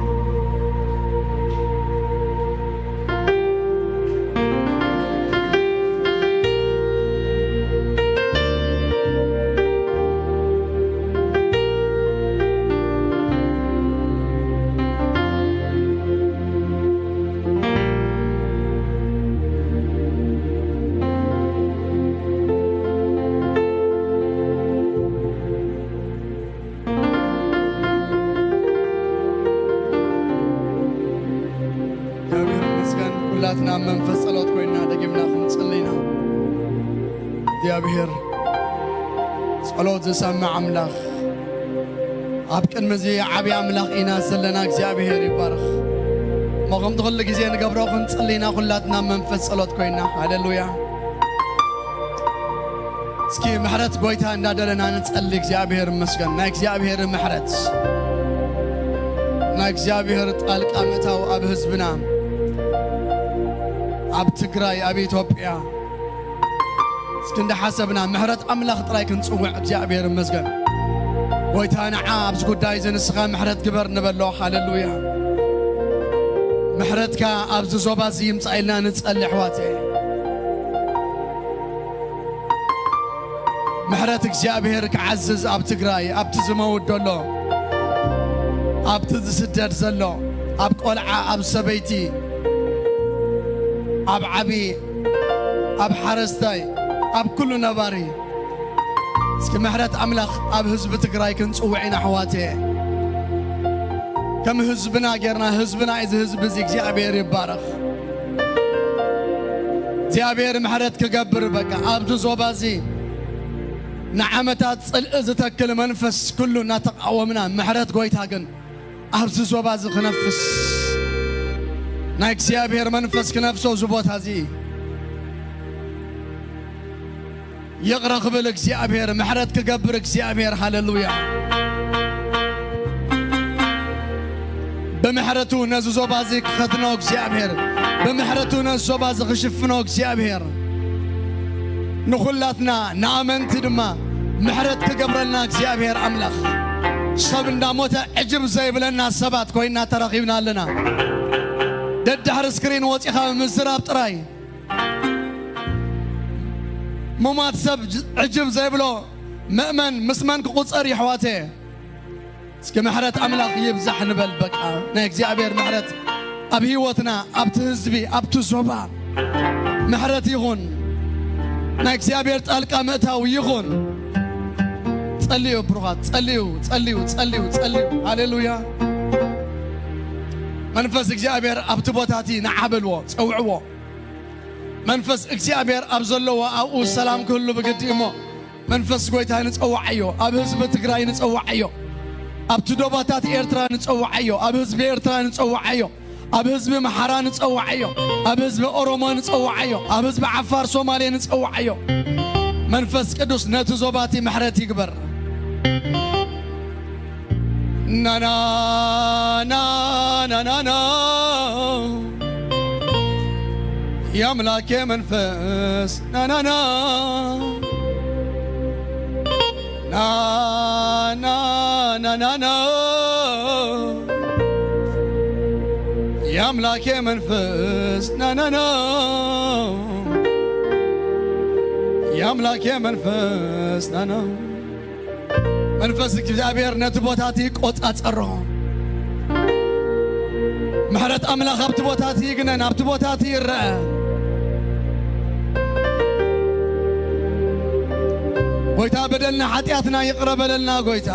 እግዚኣብሔር ይመስገን። ኩላትና ኣብ መንፈስ ጸሎት ኮይና ደጊምና ክንጽሊ ኢና። እግዚኣብሔር ጸሎት ዝሰምዕ ኣምላኽ፣ ኣብ ቅድሚ እዚ ዓብዪ ኣምላኽ ኢና ዘለና። እግዚኣብሔር ይባረኽ። እሞ ከምቲ ኩሉ ግዜ ንገብሮ ክንጽሊ ኢና። ኩላትና ኣብ መንፈስ ጸሎት ኮይና። ሃሌሉያ። እስኪ ምሕረት ጎይታ እንዳደለና ንጸሊ። እግዚኣብሔር ይመስገን። ናይ እግዚኣብሔር ምሕረት፣ ናይ እግዚኣብሔር ጣልቃ ምእታው ኣብ ህዝብና፣ ኣብ ትግራይ፣ ኣብ ኢትዮጵያ። እስኪ እንዳሓሰብና ምሕረት ኣምላኽ ጥራይ ክንጽውዕ እግዚኣብሔር ይመስገን። ጎይታ ንዓ ኣብዚ ጉዳይ እዚ ንስኻ ምሕረት ግበር ንበሎ። ሃሌሉያ። ምሕረትካ ኣብዚ ዞባ እዚ ይምጻእ ኢልና ንጸሊ ኣሕዋተይ። ምሕረት እግዚኣብሔር ክዓዝዝ ኣብ ትግራይ፣ ኣብቲ ዝመውት ዘሎ፣ ኣብቲ ዝስደድ ዘሎ፣ ኣብ ቆልዓ፣ ኣብ ሰበይቲ፣ ኣብ ዓቢ፣ ኣብ ሓረስታይ፣ ኣብ ኩሉ ነባሪ። እስኪ ምሕረት ኣምላኽ ኣብ ህዝቢ ትግራይ ክንጽውዕ ኢና ኣሕዋተየ። ከም ህዝብና ጌርና፣ ህዝብና እዚ ህዝቢ እዚ እግዚኣብሔር ይባረኽ። እግዚኣብሔር ምሕረት ክገብር በቃ ኣብዚ ዞባ እዚ ንዓመታት ጽልኢ ዝተክል መንፈስ ኩሉ እናተቃወምና ምሕረት ጎይታ ግን ኣብዚ ዞባ እዚ ክነፍስ ናይ እግዚኣብሔር መንፈስ ክነፍሶ እዚ ቦታ እዚ። ይቕረ ክብል እግዚኣብሔር፣ ምሕረት ክገብር እግዚኣብሔር። ሃሌሉያ። ብምሕረቱ ነዚ ዞባ እዚ ክኸድኖ እግዚኣብሔር፣ ብምሕረቱ ነዚ ዞባ እዚ ክሽፍኖ እግዚኣብሔር። ንኹላትና ንኣመንቲ ድማ ምሕረት ክገብረልና እግዚኣብሔር ኣምላኽ። ሰብ እንዳሞተ ዕጅብ ዘይብለና ሰባት ኮይና ተረኺብና ኣለና። ደድሕሪ ስክሪን ወፂኻ ምዝራብ ጥራይ። ሙማት ሰብ ጅ-፣ ዕጅብ ዘይብሎ ምእመን ምስ መን ክቑጸር የሕዋተ? እስኪ ምሕረት ኣምላኽ ይብዛሕ ንበል። በቃ ናይ እግዚኣብሔር ምሕረት ኣብ ህይወትና፣ ኣብቲ ህዝቢ፣ ኣብቲ ዞባ ምሕረት ይኹን። ናይ እግዚኣብሔር ጣልቃ ምእታው ይኹን። ጸልዩ ብሩኻት፣ ጸልዩ፣ ጸልዩ፣ ጸልዩ፣ ጸልዩ። ሃሌሉያ። መንፈስ እግዚኣብሔር ኣብቲ ቦታ እቲ ንዓ በልዎ፣ ጸውዕዎ። መንፈስ እግዚኣብሔር ኣብ ዘለዎ ኣብኡ ሰላም ክህሉ ብግዲ እሞ፣ መንፈስ ጎይታ ንጸውዓዮ፣ ኣብ ህዝቢ ትግራይ ንጸውዓዮ፣ ኣብቲ ዶባታት ኤርትራ ንጸውዓዮ፣ ኣብ ህዝቢ ኤርትራ ንጸውዓዮ፣ ኣብ ህዝቢ ኣምሓራ ንጸውዓዮ፣ ኣብ ህዝቢ ኦሮሞ ንጸውዓዮ፣ ኣብ ህዝቢ ዓፋር ሶማሌ ንጸውዓዮ። መንፈስ ቅዱስ ነቲ ዞባቲ ምሕረት ይግበር። ናና ናና ናና የኣምላኬ መንፈስ ናናና ናና ናናና የኣምላኬ መንፈስ ናናና የኣምላኬ መንፈስ ናና መንፈስ እግዚኣብሔር ነቲ ቦታ እቲ ይቆጻጸሮ። ምሕረት ኣምላኽ ኣብቲ ቦታ እቲ ይግነን፣ ኣብቲ ቦታ እቲ ይረአ። ጎይታ በደልና ሓጢኣትና ይቕረ በለልና ጎይታ።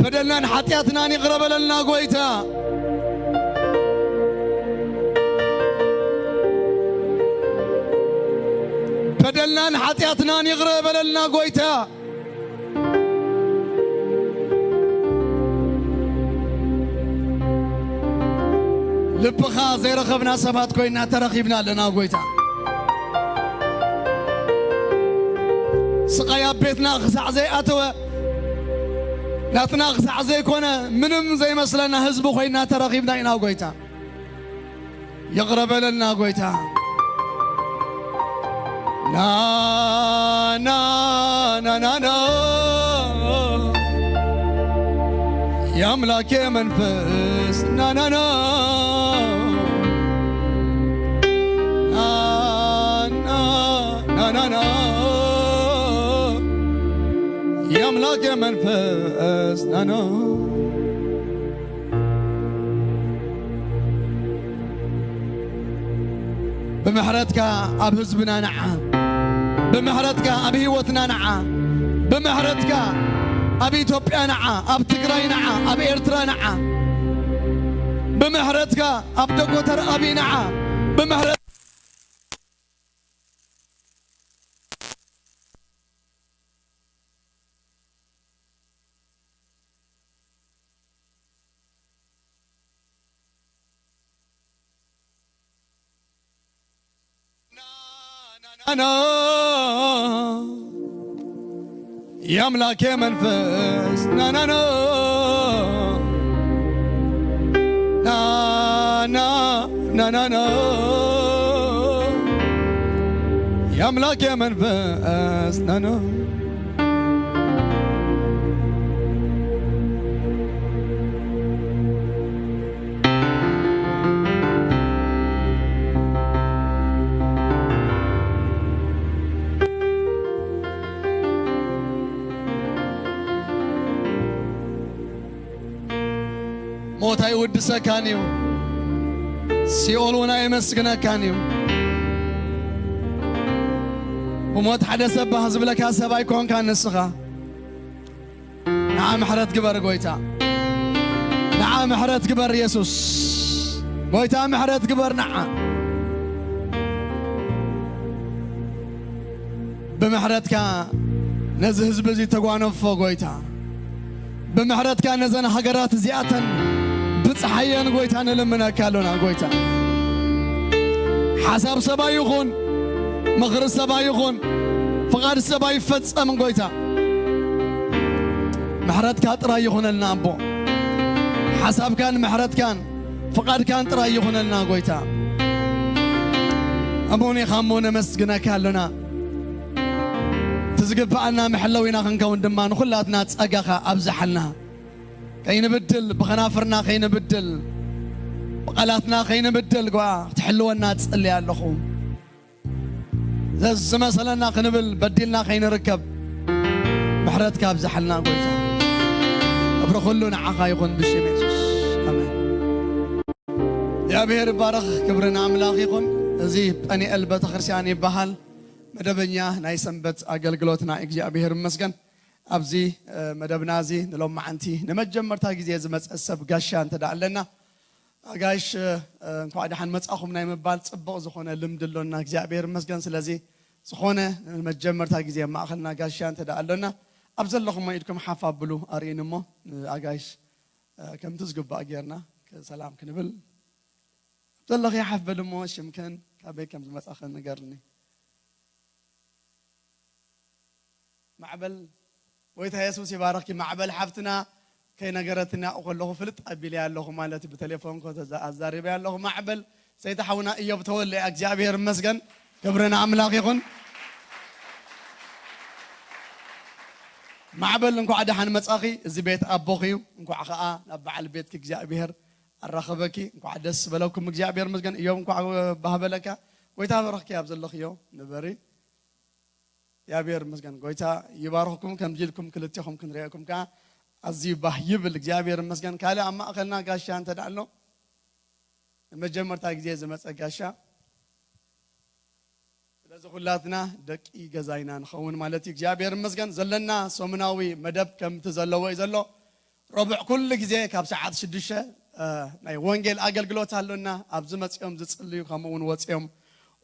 በደልናን ሓጢኣትናን ይቕረ በለልና ጎይታ። በደልናን ሓጢኣትናን ይቕረ በለልና ጎይታ። ልብኻ ዘይረኸብና ሰባት ኮይና ተረኺብና ኣለና ጎይታ። ስቓይ ኣብ ቤትና ክሳዕ ዘይኣተወ፣ ናትና ክሳዕ ዘይኮነ፣ ምንም ዘይመስለና ህዝቢ ኮይና ተረኺብና ኢና ጎይታ። ይቕረ በለልና ጎይታ። ና ና ና ና ና የኣምላኬ መንፈስ ና ና ና ና ና ና ና ና የኣምላኬ መንፈስ ና ና ብምሕረትካ ኣብ ህዝብና ንዓ፣ ብምሕረትካ ኣብ ህይወትና ንዓ፣ ብምሕረትካ ኣብ ኢትዮጵያ ንዓ፣ ኣብ ትግራይ ንዓ፣ ኣብ ኤርትራ ንዓ፣ ብምሕረትካ ኣብ ዶክተር ኣቢ ንዓ፣ ብምሕረት ናናና የአምላኬ መንፈስ ናናና ናና ናናና የአምላኬ መንፈስ ናና ሞት ኣይውድሰካን እዩ፣ ሲኦል እውን ኣየመስግነካን እዩ። ብሞት ሓደ ሰብ ባህ ዝብለካ ሰብ ኣይኮንካን ንስኻ። ንዓ ምሕረት ግበር ጎይታ፣ ንዓ ምሕረት ግበር የሱስ። ጎይታ ምሕረት ግበር ንዓ። ብምሕረትካ ነዚ ህዝቢ እዚ ተጓነፎ ጎይታ። ብምሕረትካ ነዘን ሃገራት እዚኣተን ብፀሓየን ጎይታ ንልምነካ ኣሎና። ጎይታ ሓሳብ ሰባ ይኹን፣ ምኽሪ ሰባ ይኹን፣ ፍቓድ ሰባ ይፈጸም። ጎይታ ምሕረትካ ጥራይ ይኹነልና ኣቦ። ሓሳብካን ምሕረትካን ፍቓድካን ጥራይ ይኹነልና ጎይታ። ኣቦን ኢኻ እሞ ነመስግነካ ኣሎና። እቲ ዝግብኣና መሐለዊና ክንከውን ድማ ንኹላትና ጸጋኻ ኣብዝሓልና። ከይንብድል፣ ብኸናፍርና ከይንብድል፣ ብቓላትና ከይንብድል ጓ ክትሕልወና እጽሊ ኣለኹ። ዘዝመሰለና ክንብል በዲልና ከይንርከብ ምሕረትካ ኣብዝሓልና ጎይታ። ክብሪ ኩሉ ንዓኻ ይኹን ብሽም የሱስ። ኣሜን። እግዚኣብሔር ይባረኽ። ክብሪ ንኣምላኽ ይኹን። እዚ ጳኒኤል ቤተክርስትያን ይበሃል። መደበኛ ናይ ሰንበት ኣገልግሎትና እግዚኣብሔር ይመስገን። ኣብዚ፣ እ፣ መደብና እዚ ንሎማዓንቲ ንመጀመርታ ግዜ ዝመጸ ሰብ ጋሻ እንተ ደኣ ኣለና፣ ኣጋይሽ፣ እ፣ እንኳዕ ደሓን መጻኹም ናይ ምባል ጽቡቕ ዝኾነ ልምዲ ኣሎና። እግዚኣብሔር ይመስገን። ስለዚ ዝኾነ ንመጀመርታ ግዜ ኣብ ማእኸልና ጋሻ እንተ ደኣ ኣሎና፣ ኣብ ዘለኹሞ ኢድኩም ሓፍ ኣብሉ ኣርእዩኒ እሞ፣ እ፣ ኣጋይሽ፣ እ፣ ከምቲ ዝግባእ ጌርና ክ-፣ ሰላም ክንብል። ኣብ ዘለኽዮ ሓፍ በሊ እሞ ሽምክን ካበይ ከም ዝመጻኽን ንገርኒ። ማዕበል፣ ጎይታ የሱስ ይባረኽኪ። ማዕበል ሓፍትና ከይነገረትኒ ኣብኡ ከለኹ ፍልጥ ኣቢለያ ኣለኹ ማለት እዩ። ብቴሌፎን ኮ ተዛ-፣ ኣዛሪበያ ኣለኹ። ማዕበል ሰይቲ ሓውና እዮብ ተወለ እያ። እግዚኣብሔር ይመስገን። ክብሪ ንኣምላኽ ይኹን። ማዕበል እንኳዕ ደሓን መጻኺ። እዚ ቤት ኣቦኺ እዩ። እንኳዕ ኸኣ ናብ በዓል ቤትኪ እግዚኣብሔር ኣራኸበኪ። እንኳዕ ደስ በለኩም። እግዚኣብሔር ይመስገን። እዮብ እንኳዕ ባህ በለካ። ጎይታ በረኽኪ ኣብ ዘለኽዮ ንበሪ። እግዚኣብሔር ይመስገን። ጎይታ ይባርኽኩም። ከምዚ ኢልኩም ክልቴኹም ክንሪአኩም ከኣ ኣዝዩ ባህ ይብል። እግዚኣብሔር ይመስገን። ካልእ ኣብ ማእኸልና ጋሻ እንተ ደኣ ኣሎ፣ ንመጀመርታ ግዜ ዝመጸ ጋሻ። ስለዚ ኩላትና ደቂ ገዛ ኢና ንኸውን ማለት እዩ። እግዚኣብሔር ይመስገን። ዘለና ሰሙናዊ መደብ ከምቲ ዘለዎ እዩ ዘሎ። ረቡዕ ኩሉ ግዜ ካብ ሰዓት ሽዱሽተ፣ እ፣ ናይ ወንጌል ኣገልግሎት ኣሎና። ኣብዚ መጺኦም ዝጽልዩ፣ ከምኡ እውን ወጺኦም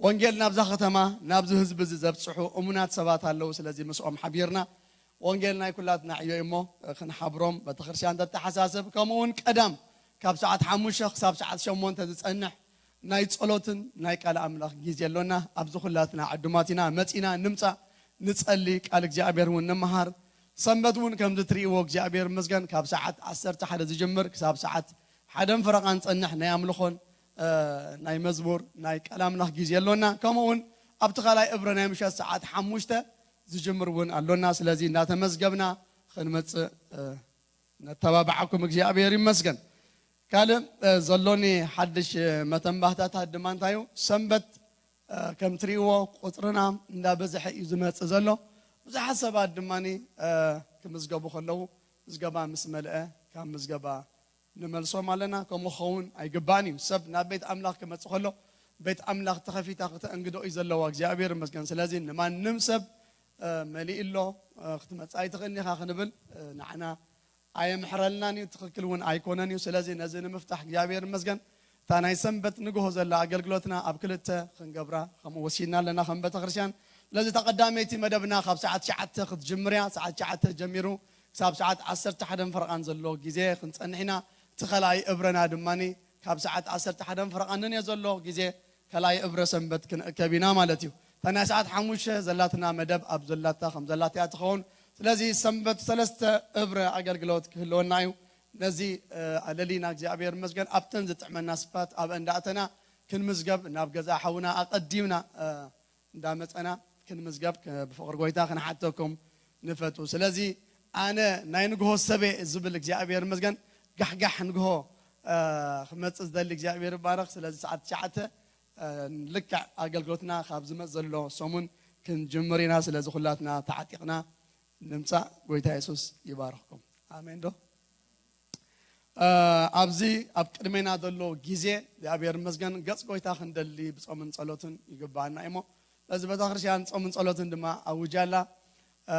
ወንጌል ናብዛ ከተማ፣ ናብዚ ህዝቢ እዚ ዘብጽሑ እሙናት ሰባት ኣለዉ። ስለዚ ምስኦም ሓቢርና ወንጌል ናይ ኩላትና ዕዮ እዩ እሞ፣ እ፣ ክንሓብሮም ቤተክርስትያን ተተሓሳስብ፣ ከምኡ እውን ቀዳም ካብ ሰዓት ሓሙሽተ ክሳብ ሰዓት ሸሞንተ ዝጸንሕ ናይ ጸሎትን ናይ ቃል ኣምላኽ ግዜ ኣሎና። ኣብዚ ኩላትና ዕዱማት ኢና፣ መጺና ንምጻእ፣ ንጸሊ፣ ቃል እግዚኣብሔር እውን ንምሃር። ሰንበት እውን ከምዚ ትርእይዎ እግዚኣብሔር ይመስገን ካብ ሰዓት ዓሰርተ ሓደ ዝጅምር ክሳብ ሰዓት ሓደን ፈረቓን ዝጸንሕ ናይ ኣምልኾን፣ እ፣ ናይ መዝሙር ናይ ቃል ኣምላኽ ግዜ ኣሎና። ከምኡ እውን ኣብቲ ካልኣይ እብረ ናይ ምሸት ሰዓት ሓሙሽተ ዝጅምር እውን ኣሎና። ስለዚ እናተመዝገብና ክንመጽእ፣ እ፣ ነተባብዓኩም። እግዚኣብሔር ይመስገን። ካልእ፣ እ፣ ዘሎኒ ሓድሽ፣ እ፣ መተንባህታታት ድማ እንታይ እዩ? ሰንበት፣ እ፣ ከም ትርእይዎ ቁጽርና እንዳበዝሐ እዩ ዝመጽእ ዘሎ። ብዙሓት ሰባት ድማ፣ እ፣ ክምዝገቡ ከለዉ ምዝገባ ምስ መልአ ካብ ምዝገባ ንመልሶም ኣለና። ከምኡ ክኸውን ኣይግባእን እዩ። ሰብ ናብ ቤት ኣምላኽ ክመጽእ ከሎ ቤት ኣምላኽ ተኸፊታ ክተእንግዶ እዩ ዘለዋ። እግዚኣብሔር ይመስገን። ስለዚ ንማንም ሰብ፣ እ፣ መሊኡ ኣሎ፣ እ፣ ክትመጽእ ኣይትኽእልን ኢኻ ክንብል፣ እ፣ ንዓና ኣየምሕረልናን እዩ፣ ትኽክል እውን ኣይኮነን እዩ። ስለዚ ነዚ ንምፍታሕ እግዚኣብሔር ይመስገን እታ ናይ ሰንበት ንግሆ ዘላ ኣገልግሎትና ኣብ ክልተ ክንገብራ ከምኡ ወሲድና ኣለና ከም ቤተክርስትያን። ስለዚ እታ ቀዳመይቲ መደብና ካብ ሰዓት ትሽዓተ ክትጅምር እያ። ሰዓት ትሽዓተ ጀሚሩ ክሳብ ሰዓት ዓሰርተ ሓደን ፈረቓን ዘሎ ግዜ ክንጸንሕ ኢና። እቲ ካልኣይ እብረና ድማ ካብ ሰዓት ዓሰርተ ሓደን ፈረቓን ንንየ ዘሎ ግዜ ካልኣይ እብረ ሰንበት ክንእከብ ኢና ማለት እዩ። እታ ናይ ሰዓት ሓሙሽተ ዘላትና መደብ ኣብ ዘላታ ከም ዘላታ እያ ትኸውን። ስለዚ ሰንበት ሰለስተ እብረ ኣገልግሎት ክህልወና እዩ። ነዚ፣ እ፣ ኣለሊና እግዚኣብሔር ይመስገን ኣብተን ዝጥዕመና ስፓት ኣብ እንዳእተና ክንምዝገብ ናብ ገዛ ሓውና ኣቐዲምና፣ እ፣ እንዳመጸና ክንምዝገብ ክ-፣ ብፍቕሪ ጎይታ ክንሓተኩም ንፈቱ። ስለዚ ኣነ ናይ ንግሆ ሰበ ዝብል እግዚኣብሔር ይመስገን ጋሕጋሕ ንግሆ፣ እ፣ ክመጽእ ዝደሊ እግዚኣብሔር ይባረኽ። ስለዚ ሰዓት ትሽዓተ፣ እ፣ ልክዕ ኣገልግሎትና ካብ ዝመጽእ ዘሎ ሰሙን ክንጅምር ኢና። ስለዚ ኩላትና ተዓጢቕና ንምጻእ። ጎይታ የሱስ ይባርኽኩም። ኣሜን ዶ? እ፣ ኣብዚ ኣብ ቅድሜና ዘሎ ግዜ እግዚኣብሔር ይመስገን ገጽ ጎይታ ክንደሊ ብጾምን ጸሎትን ይግባኣና እዩሞ። በዚ ቤተክርስትያን ጾምን ጸሎትን ድማ ኣውጃ ኣላ። እ፣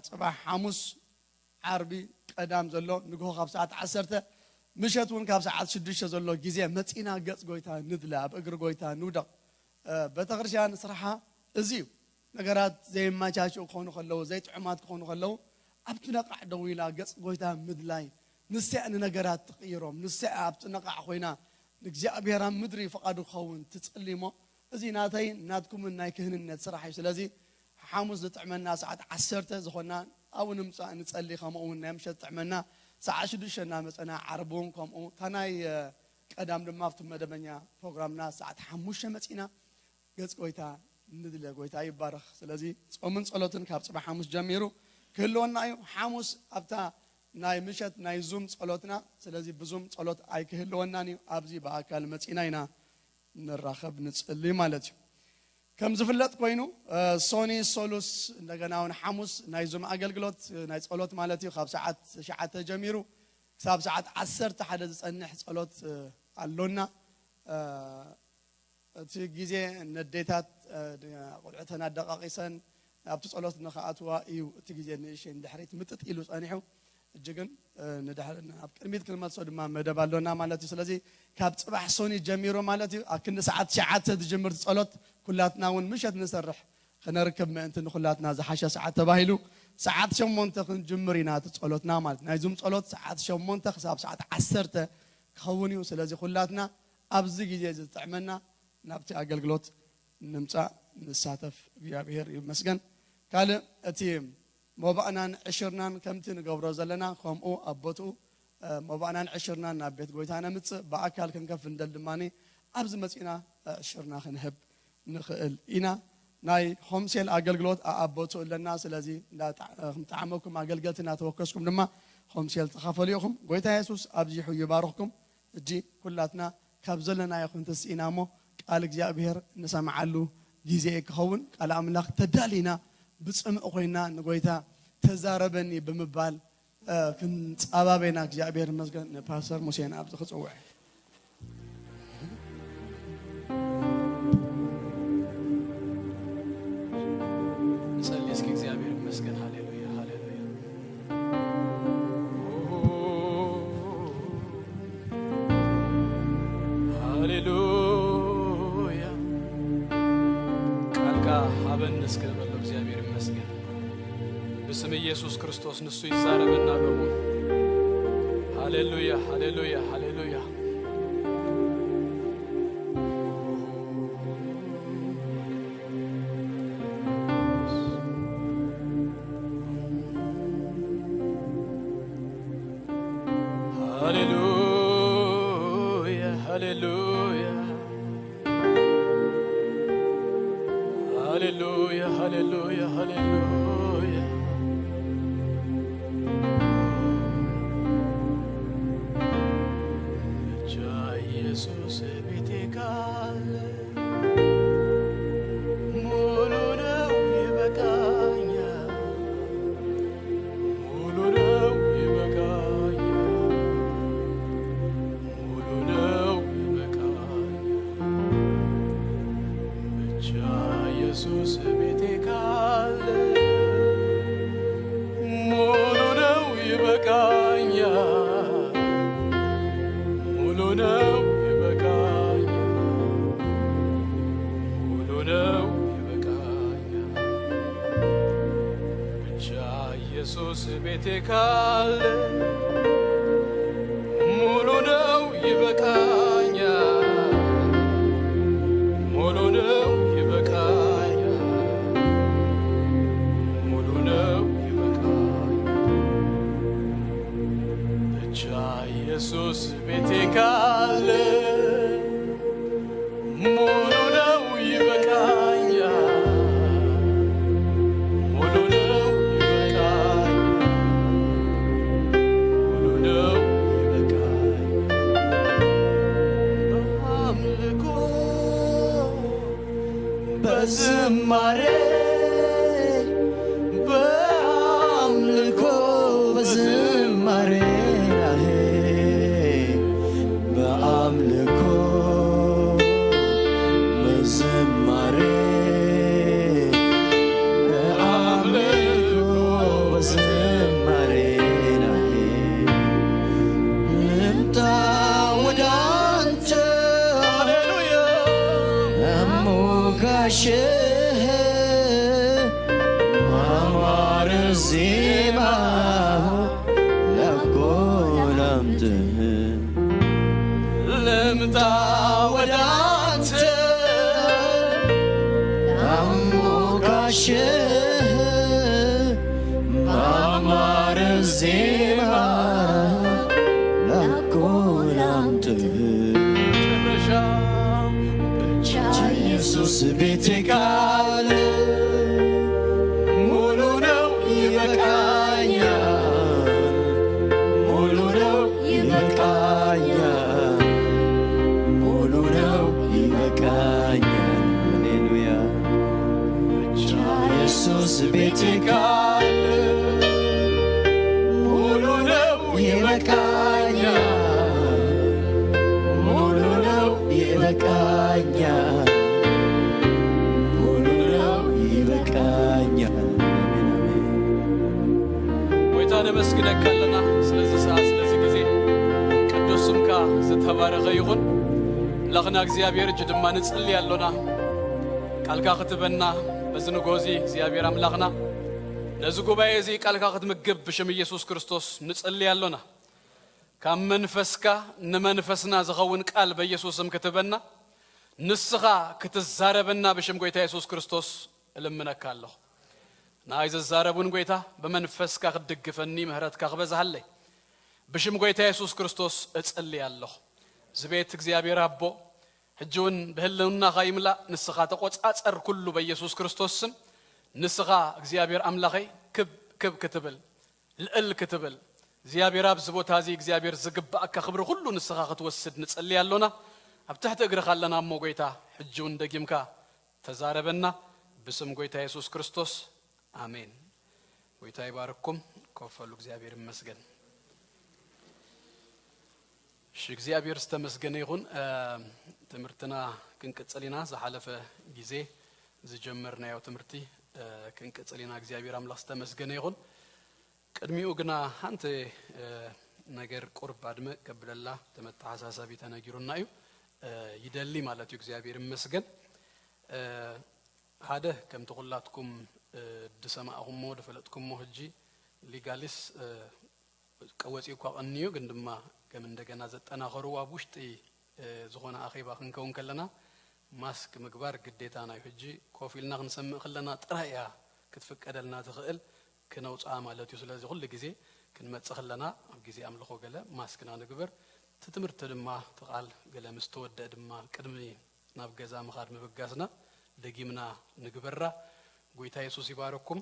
ጽባሕ ሓሙስ፣ ዓርቢ፣ ቀዳም ዘሎ ንግሆ ካብ ሰዓት ዓሰርተ፣ ምሸት እውን ካብ ሰዓት ሽዱሽተ ዘሎ ግዜ መጺና ገጽ ጎይታ ንድለ፣ ኣብ እግሪ ጎይታ ንውደቕ። እ፣ ቤተክርስትያን ስርሓ እዚ እዩ። ነገራት ዘይመቻችኡ ክኾኑ ከለዉ፣ ዘይጥዑማት ክኾኑ ከለዉ፣ ኣብቲ ነቓዕ ደው ኢላ ገጽ ጎይታ ምድላይ፣ ንሳ እያ ንነገራት ትቕይሮም። ንሳ እያ ኣብ ጥንቓቕ ኮይና ንእግዚኣብሔር ኣብ ምድሪ ፍቓዱ ክኸውን ትጽሊ እሞ፣ እዚ ናተይን ናትኩምን ናይ ክህንነት ስራሕ እዩ። ስለዚ ሓሙስ ዝጥዕመና ሰዓት ዓሰርተ ዝኾንና ኣብኡ ንምጻእ ንጸሊ። ከምኡ እውን ናይ ምሸት ዝጥዕመና ሰዓት ሽዱሽተ እናመጸና፣ ዓርቢ እውን ከምኡ። እታ ናይ፣ እ፣ ቀዳም ድማ ኣብቲ መደበኛ ፕሮግራምና ሰዓት ሓሙሽተ መጺና ገጽ ጎይታ ንድለ። ጎይታ ይባረኽ። ስለዚ ጾምን ጸሎትን ካብ ጽባሕ ሓሙስ ጀሚሩ ክህልወና እዩ። ሓሙስ ኣብታ ናይ ምሸት ናይ ዙም ጸሎትና፣ ስለዚ ብዙም ጸሎት ኣይክህልወናን እዩ። ኣብዚ ብኣካል መጺና ኢና ንራኸብ፣ ንጽሊ ማለት እዩ። ከም ዝፍለጥ ኮይኑ፣ እ፣ ሶኒ፣ ሶሉስ፣ እንደገና እውን ሓሙስ ናይ ዙም ኣገልግሎት፣ እ፣ ናይ ጸሎት ማለት እዩ። ካብ ሰዓት ትሽዓተ ጀሚሩ ክሳብ ሰዓት ዓሰርተ ሓደ ዝጸንሕ ጸሎት፣ እ፣ ኣሎና። እ፣ እቲ ግዜ ነዴታት፣ እ፣ ቆልዑተን ኣደቃቂሰን ናብቲ ጸሎት ንኽኣትዋ እዩ እቲ ግዜ ንእሽተይ ንድሕሪት ምጥጥ ኢሉ ጸኒሑ። ሕጂ ግን፣ እ፣ ንድሕሪ፣ ኣብ ቅድሚት ክንመልሶ ድማ መደብ ኣሎና ማለት እዩ። ስለዚ ካብ ጽባሕ ሶኒ ጀሚሩ ማለት እዩ፣ ኣብ ክንዲ ሰዓት ትሽዓተ ዝጅምር ጸሎት ኩላትና እውን ምሸት ንሰርሕ ክነርክብ ምእንቲ ንኹላትና ዝሓሸ ሰዓት ተባሂሉ ሰዓት ሸሞንተ ክንጅምር ኢና እቲ ጸሎትና ማለት። ናይዙም ጸሎት ሰዓት ሸሞንተ ክሳብ ሰዓት ዓሰርተ ክኸውን እዩ። ስለዚ ኩላትና ኣብዚ ግዜ እዚ ዝጥዕመና ናብቲ ኣገልግሎት ንምጻእ ንሳተፍ። እግዚኣብሔር ይመስገን። ካልእ እቲ መባእናን ዕሽርናን ከምቲ ንገብሮ ዘለና ከምኡ ኣብ ቦትኡ፣ እ፣ መባእናን ዕሽርናን ናብ ቤት ጎይታ ነምጽእ። ብኣካል ክንከፍ እንደል ድማ ኣብዚ መጺና፣ እ፣ ዕሽርና ክንህብ ንኽእል ኢና። ናይ ሆምሴል ኣገልግሎት ኣኣቦቱ ኣለና። ስለዚ እንዳ ጣ-፣ ከም ጣዕመኩም ኣገልገልቲ እናተወከስኩም ድማ ሆምሴል ተኻፈሉ ኢኹም። ጎይታ የሱስ ኣብዚሑ ይባርኽኩም። ሕጂ ኩላትና ካብ ዘለናዮ ክንትስኢና እሞ ቃል እግዚኣብሔር ንሰምዓሉ ግዜ ክኸውን ቃል ኣምላኽ ተዳሊና ብጽምእ ኮይና ንጎይታ ተዛረበኒ ብምባል እ፣ ክንጻባበና እግዚኣብሔር ይመስገን። ንፓስተር ሙሴን ኣብዚ ክጽውዕ። ንጸሊ እስኪ። እግዚኣብሔር ይመስገን። ሃሌሉያ፣ ሃሌሉያ፣ ሃሌሉያ። ቃልካ ሃበኒ እስኪ ንበሎ። እግዚኣብሔር ይመስገን። ብስም ኢየሱስ ክርስቶስ ንሱ ይዛረበና ሎሙ። ሃሌሉያ፣ ሃሌሉያ፣ ሃሌሉያ። ሃሌሉያ፣ ሃሌሉያ። ሃሌሉያ፣ ሃሌሉያ፣ ሃሌሉያ። ብቻ ኢየሱስ ቤቴ ካለ ሙሉ ነው ይበቃኛል፣ ሙሉ ነው ይበቃኛል። ሙሉ ነው ይበቃኛል። ብቻ ኢየሱስ ቤቴ ካለ ሙሉ ነው ይበቃኛል። ሙሉ ነው ይበቃኛል። ሙሉ ነው ይበቃኛል። ብቻ ኢየሱስ ቤቴ ካለ ሙሉ ነው ይበቃኛል። ሙሉ ነው ይበቃኛል። ሙሉ ነው ይበቃኛል። ብቻ ኢየሱስ ቤቴ ካለ ሙሉ ነው ይበቃኛል። ሙሉ ነው ይበቃኛል። ሙሉ ነው ይበቃኛል። በአምልኮ በዝማሬ በአምልኮ በዝማሬ ናሄ በአምልኮ በዝማሬ በአምልኮ በዝማሬ ናሄ ልምጣ ወደ አንተ ሃሌሉያ። አሞጋሽህ ማማር ዜማ ላጎናጽፍ ወደ አንተ አሞካሸህ በአማረ ዜማ ላቆላምጥህ። ብቻ ኢየሱስ ቤቴ ካለ ሙሉ ነው ይበቃኛል፣ ሙሉ ነው ይበቃኛል፣ ሙሉ ነው ይበቃኛል። ሃሌሉያ። ብቻ ኢየሱስ ቤቴ ካለ ሙሉ ነው ይበቃኛል፣ ሙሉ ነው ይበቃኛል፣ ሙሉ ነው ይበቃኛል። ኣሜን፣ ኣሜን። ጎይታ ነመስግነካ ኣለና ስለዚ ሰዓት፣ ስለዚ ግዜ። ቅዱስ ስምካ ዝተባረኸ ይኹን። ኣምላኽና እግዚኣብሔር እጅ ድማ ንጽሊ ኣሎና። ቃልካ ክትበና በዚ ንጎ እዚ እግዚኣብሔር ኣምላኽና ነዚ ጉባኤ እዚ ቃልካ ክትምግብ ብሽም ኢየሱስ ክርስቶስ ንጽሊ ኣሎና። ካብ መንፈስካ ንመንፈስና ዝኸውን ቃል በኢየሱስ ስም ክትበና፣ ንስኻ ክትዛረበና ብሽም ጎይታ የሱስ ክርስቶስ እልምነካ ኣለኹ። ንኣይ ዝዛረብ እውን ጎይታ ብመንፈስካ ክትድግፈኒ ምህረትካ ክበዝሃለይ ብሽም ጎይታ የሱስ ክርስቶስ እጽሊ ኣለኹ። እዚ ቤት እግዚኣብሔር ኣቦ ሕጂ እውን ብህልውናኻ ይምላእ። ንስኻ ተቆጻጸር ኩሉ በኢየሱስ ክርስቶስ ስም። ንስኻ እግዚኣብሔር ኣምላኸይ ክብ ክብ ክትብል ልእል ክትብል እግዚኣብሔር ኣብዚ ቦታ እዚ እግዚኣብሔር ዝግባኣካ ክብሪ ኩሉ ንስኻ ክትወስድ ንጸሊ ኣሎና። ኣብ ትሕቲ እግርኻ ኣለና እሞ ጎይታ ሕጂ እውን ደጊምካ ተዛረበና ብስም ጎይታ የሱስ ክርስቶስ ኣሜን። ጎይታ ይባርኩም። ኮፈሉ እግዚኣብሔር ይመስገን። እሺ እግዚኣብሔር ዝተመስገነ ይኹን። ትምህርትና ክንቅጽል ኢና። ዝሓለፈ ግዜ ዝጀመርናዮ ትምህርቲ ክንቅጽል ኢና። እግዚኣብሔር ኣምላኽ ዝተመስገነ ይኹን። ቅድሚኡ ግና ሓንቲ ነገር ቁርብ ኣድመ ከብለላ ተመተሓሳሰቢ ተነጊሩና እዩ ይደሊ ማለት እዩ። እግዚኣብሔር ይመስገን። ሓደ ከምቲ ኩላትኩም ድሰማእኹሞ ድፈለጥኩሞ ሕጂ ሊጋሊስ ቀወፂ እኳ ቀንዩ ግን ድማ ከም እንደገና ዘጠናኸሩ ኣብ ውሽጢ ዝኾነ ኣኼባ ክንከውን ከለና ማስክ ምግባር ግዴታና እዩ። ሕጂ ኮፍ ኢልና ክንሰምእ ከለና ጥራይ እያ ክትፍቀደልና ትኽእል ክነውፅኣ ማለት እዩ። ስለዚ ኩሉ ግዜ ክንመፅእ ከለና ኣብ ግዜ ኣምልኾ ገለ ማስክና ንግበር። እቲ ትምህርቲ ድማ እቲ ቃል ገለ ምስ ተወደአ ድማ ቅድሚ ናብ ገዛ ምኻድ ምብጋስና ደጊምና ንግበራ። ጎይታ የሱስ ይባረኩም።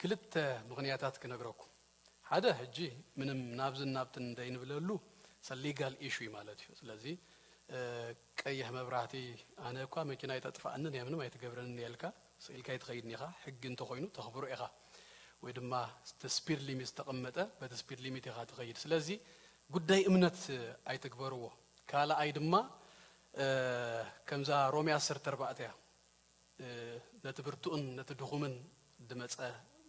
ክልተ ምኽንያታት ክነግረኩም። ሓደ ሕጂ ምንም ናብዝን ናብትን እንደይንብለሉ ሰ ሊጋል ኢሹ እዩ ማለት እዩ። ስለዚ ቀይሕ መብራህቲ ኣነ እኳ መኪና ኣይተጥፋኣንን እያ ምንም ኣይትገብረንን እያ ኢልካ ስኢልካ ኣይትኸይድን ኢኻ። ሕጊ እንተኾይኑ ተኽብሮ ኢኻ ወይ ድማ ስፒድ ሊሚት ዝተቐመጠ በቲ ስፒድ ሊሚት ኢኻ ትኸይድ። ስለዚ ጉዳይ እምነት ኣይትግበርዎ። ካልኣይ ድማ ከምዛ ሮሜ ዓሰርተ ኣርባዕተ እያ ነቲ ብርቱእን ነቲ ድኹምን ድመጸ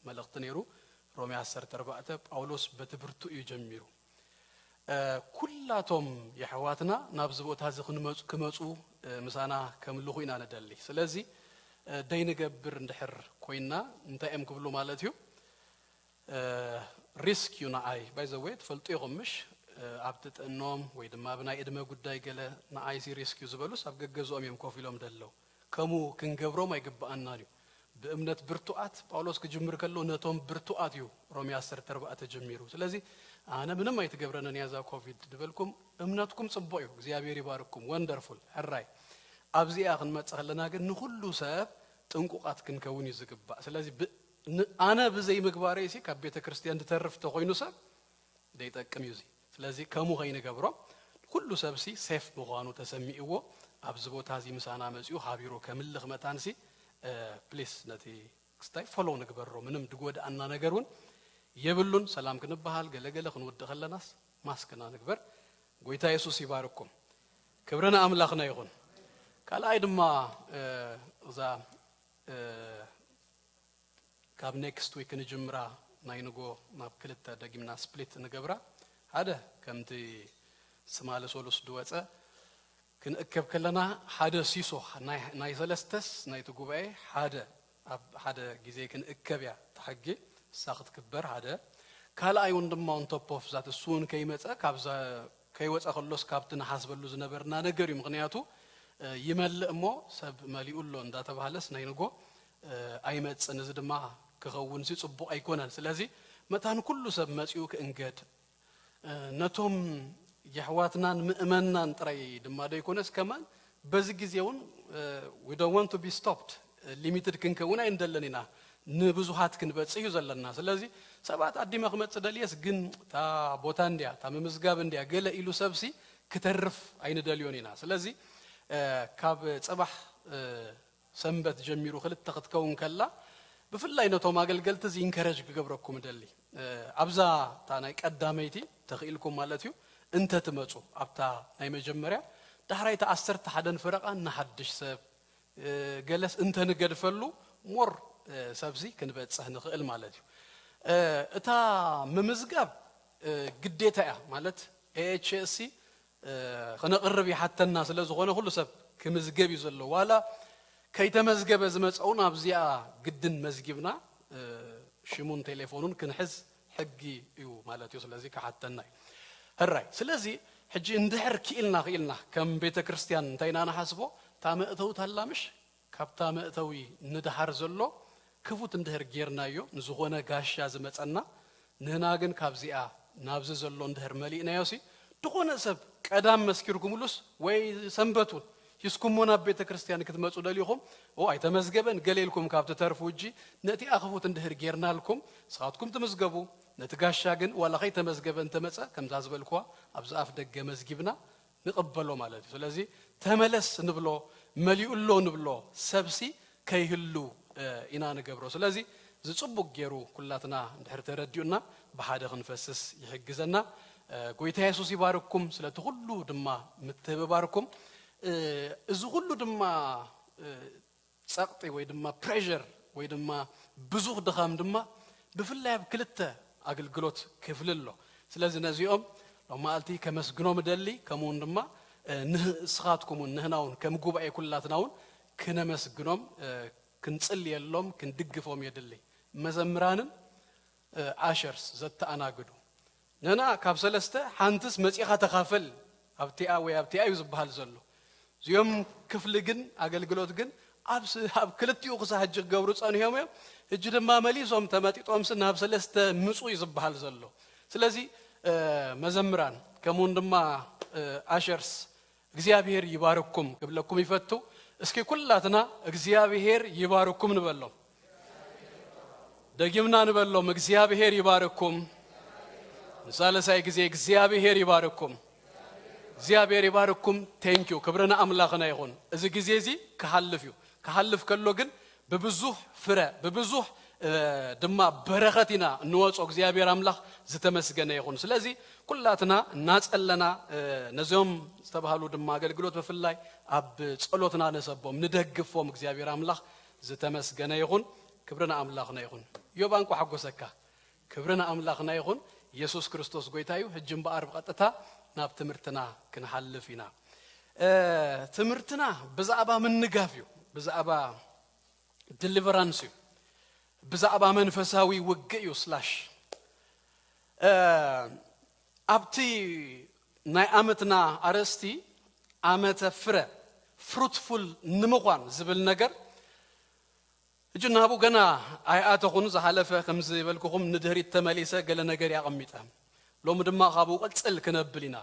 መልእኽቲ ነይሩ። ሮሜ ዓሰርተ ኣርባዕተ ጳውሎስ በቲ ብርቱእ እዩ ጀሚሩ። ኩላቶም የሕዋትና ናብዚ ቦታ እዚ ክንመፁ ክመፁ ምሳና ከምልኹ ኢና ንደሊ። ስለዚ ደይ ንገብር እንድሕር ኮይና እንታይ እዮም ክብሉ ማለት እዩ? ሪስክ እዩ ንዓይ ባይ ዘ ወይ ትፈልጡ ኢኹም ምሽ ኣብቲ ጥእኖም ወይ ድማ ብናይ እድመ ጉዳይ ገለ ንዓይሲ ሪስክ እዩ ዝበሉስ ኣብ ገገዝኦም እዮም ኮፍ ኢሎም ደለው። ከምኡ ክንገብሮም ኣይግብኣናን እዩ። ብእምነት ብርቱዓት ጳውሎስ ክጅምር ከሎ ነቶም ብርቱዓት እዩ ሮሜ ዓሰርተ ኣርባዕተ ጀሚሩ። ስለዚ ኣነ ምንም ኣይትገብረንን እያ እዛ ኮቪድ ዝበልኩም እምነትኩም ጽቡቕ እዩ። እግዚኣብሔር ይባርኩም። ወንደርፉል ሕራይ። ኣብዚኣ ክንመጽእ ከለና ግን ንኹሉ ሰብ ጥንቁቓት ክንከውን እዩ ዝግባእ። ስለዚ ኣነ ብዘይ ምግባረይ ሲ ካብ ቤተ ክርስቲያን ድተርፍ ተኾይኑ ሰብ ዘይጠቅም እዩ እዚ። ስለዚ ከምኡ ከይንገብሮ ኩሉ ሰብ ሲ ሴፍ ምዃኑ ተሰሚእዎ ኣብዚ ቦታ እዚ ምሳና መጺኡ ሃቢሩ ከምልኽ መታን ሲ ፕሊስ ነቲ ክስታይ ፎሎው ንግበሮ። ምንም ድጎድኣና ነገር እውን የብሉን። ሰላም ክንበሃል ገለገለ ክንውድእ ከለናስ ማስክና ንግበር። ጎይታ የሱስ ይባርኩም። ክብሪ ንኣምላኽና ይኹን። ካልኣይ ድማ እዛ ካብ ኔክስት ዊክ ንጅምራ ናይ ንጎ ናብ ክልተ ደጊምና ስፕሊት ንገብራ። ሓደ ከምቲ ስማሊ ሶሉስ ድወፀ ክንእከብ ከለና ሓደ ሲሶ ናይ ሰለስተስ ናይቲ ጉባኤ ሓደ ኣብ ሓደ ግዜ ክንእከብ እያ ተሓጊ እሳ ክትክበር ሓደ ካልኣይ እውን ድማ ኦንቶፖፍ ዛት እሱ እውን ከይመፀ ካብዛ ከይወፀ ከሎስ ካብቲ ንሓስበሉ ዝነበርና ነገር እዩ። ምኽንያቱ ይመልእ እሞ ሰብ መሊኡ ኣሎ እንዳተባህለስ ናይ ንጎ ኣይመፅን። እዚ ድማ ክኸውን ሲ ፅቡቕ ኣይኮነን። ስለዚ መታን ኩሉ ሰብ መፂኡ ክእንገድ ነቶም የሕዋትናን ምእመናን ጥራይ ድማ ደይኮነስ ከማን በዚ ግዜ እውን we don't want to be stopped, limited ክንከውን ኣይንደልን ኢና። ንብዙሃት ክንበጽሕ እዩ ዘለና። ስለዚ ሰባት ኣዲመ ክመጽእ ደልየስ ግን እታ ቦታ እንድያ እታ ምምዝጋብ እንድያ ገለ ኢሉ ሰብሲ ክተርፍ ኣይንደልዮን ኢና። ስለዚ ካብ ጽባሕ ሰንበት ጀሚሩ ክልተ ክትከውን ከላ ብፍላይ ነቶም ኣገልገልቲ እዚ ኢንከረጅ ክገብረኩም እደሊ። ኣብዛ እታ ናይ ቀዳመይቲ ተኽኢልኩም ማለት እዩ እንተ ትመፁ ኣብታ ናይ መጀመርያ ዳሕራይ እታ ዓሰርተ ሓደን ፈረቓ ንሓድሽ ሰብ ገለስ እንተ ንገድፈሉ ሞር ሰብዚ ክንበፅሕ ንኽእል ማለት እዩ። እታ ምምዝጋብ ግዴታ እያ ማለት ኤኤችኤስሲ ክነቕርብ ይሓተና ስለ ዝኾነ ኩሉ ሰብ ክምዝገብ እዩ ዘለዎ። ዋላ ከይተመዝገበ ዝመፀውን ኣብዚኣ ግድን መዝጊብና ሽሙን ቴሌፎኑን ክንሕዝ ሕጊ እዩ ማለት እዩ። ስለዚ ክሓተና እዩ። ሕራይ ስለዚ ሕጂ እንድሕር ክኢልና ክኢልና ከም ቤተ ክርስቲያን እንታይ ኢና ንሓስቦ? እታ መእተዊ ታላምሽ ካብታ መእተዊ ንድሓር ዘሎ ክፉት እንድሕር ጌርናዮ ንዝኾነ ጋሻ ዝመፀና ንህና ግን ካብዚኣ ናብዚ ዘሎ እንድሕር መሊእናዮ ሲ ድኾነ ሰብ ቀዳም መስኪርኩምሉስ ወይ ሰንበት እውን ሂስኩሞ ናብ ቤተ ክርስቲያን ክትመፁ ደሊኹም ኦ ኣይተመዝገበን ገሌ ኢልኩም ካብ ትተርፉ እጂ ነቲኣ ክፉት እንድሕር ጌርናልኩም ንስኻትኩም ትምዝገቡ ነቲ ጋሻ ግን ዋላ ከይተመዝገበ እንተመፀ ከምዛ ዝበልኩዋ ኣብዚ ኣፍ ደገ መዝጊብና ንቕበሎ ማለት እዩ። ስለዚ ተመለስ ንብሎ መሊኡ ኣሎ ንብሎ ሰብሲ ከይህሉ ኢና ንገብሮ። ስለዚ እዚ ጽቡቅ ገይሩ ኩላትና እንድሕር ተረዲኡና ብሓደ ክንፈስስ ይሕግዘና። ጎይታ የሱስ ይባርኩም ስለቲ ኩሉ ድማ ምትህብባርኩም። እዚ ኩሉ ድማ ጸቕጢ ወይ ድማ ፕሬር ወይ ድማ ብዙኽ ድኻም ድማ ብፍላይ ኣብ ክልተ ኣገልግሎት ክፍሊ ኣሎ። ስለዚ ነዚኦም ሎማዓልቲ ከመስግኖም እደሊ ከምኡውን ድማ ንስኻትኩም እውን ንህና እውን ከም ጉባኤ ኩላትና እውን ክነመስግኖም ክንጽልየሎም ክንድግፎም የድሊ። መዘምራንን ኣሸርስ ዘተኣናግዱ ንና ካብ ሰለስተ ሓንትስ መጺኻ ተኻፈል ኣብቲኣ ወይ ኣብቲኣ እዩ ዝበሃል ዘሎ። እዚኦም ክፍሊ ግን ኣገልግሎት ግን ኣብ ክልቲኡ ክሳብ ሕጂ ክገብሩ ጸኒሖም እዮም። ሕጂ ድማ መሊሶም ተመጢጦምሲ ናብ ሰለስተ ምጹ እዩ ዝበሃል ዘሎ። ስለዚ መዘምራን ከምኡውን ድማ ኣሸርስ እግዚኣብሔር ይባርኩም ክብለኩም ይፈቱ። እስኪ ኩላትና እግዚኣብሔር ይባርኩም ንበሎም። ደጊምና ንበሎም እግዚኣብሔር ይባርኩም። ንሳልሳይ ግዜ እግዚኣብሔር ይባርኩም። እግዚኣብሔር ይባርኩም። ቴንኪዩ ክብሪ ንኣምላኽና ይኹን። እዚ ግዜ እዚ ክሃልፍ እዩ። ክሃልፍ ከሎ ግን ብብዙሕ ፍረ ብብዙሕ ድማ በረኸት ኢና እንወጾ እግዚኣብሔር ኣምላኽ ዝተመስገነ ይኹን። ስለዚ ኩላትና እናጸለና ነዚኦም ዝተባህሉ ድማ ኣገልግሎት ብፍላይ ኣብ ጸሎትና ነሰቦም ንደግፎም እግዚኣብሔር ኣምላኽ ዝተመስገነ ይኹን። ክብሪ ንኣምላኽና ይኹን። ዮባ እንኳ ሓጎሰካ። ክብሪ ንኣምላኽና ይኹን። ኢየሱስ ክርስቶስ ጎይታ እዩ። ሕጂ እምበኣር ብቐጥታ ናብ ትምህርትና ክንሓልፍ ኢና። ትምህርትና ብዛዕባ ምንጋፍ እዩ። ብዛዕባ ዲሊቨራንስ እዩ። ብዛዕባ መንፈሳዊ ውግእ እዩ ስላሽ ኣብቲ ናይ ኣመትና ኣርእስቲ ኣመተ ፍረ ፍሩትፉል ንምዃን ዝብል ነገር እጂ ናብኡ ገና ኣይኣተኹን። ዝሓለፈ ከምዚ ዝበልኩኹም ንድህሪት ተመሊሰ ገለ ነገር ያቐሚጠ ሎሚ ድማ ካብኡ ቅፅል ክነብል ኢና።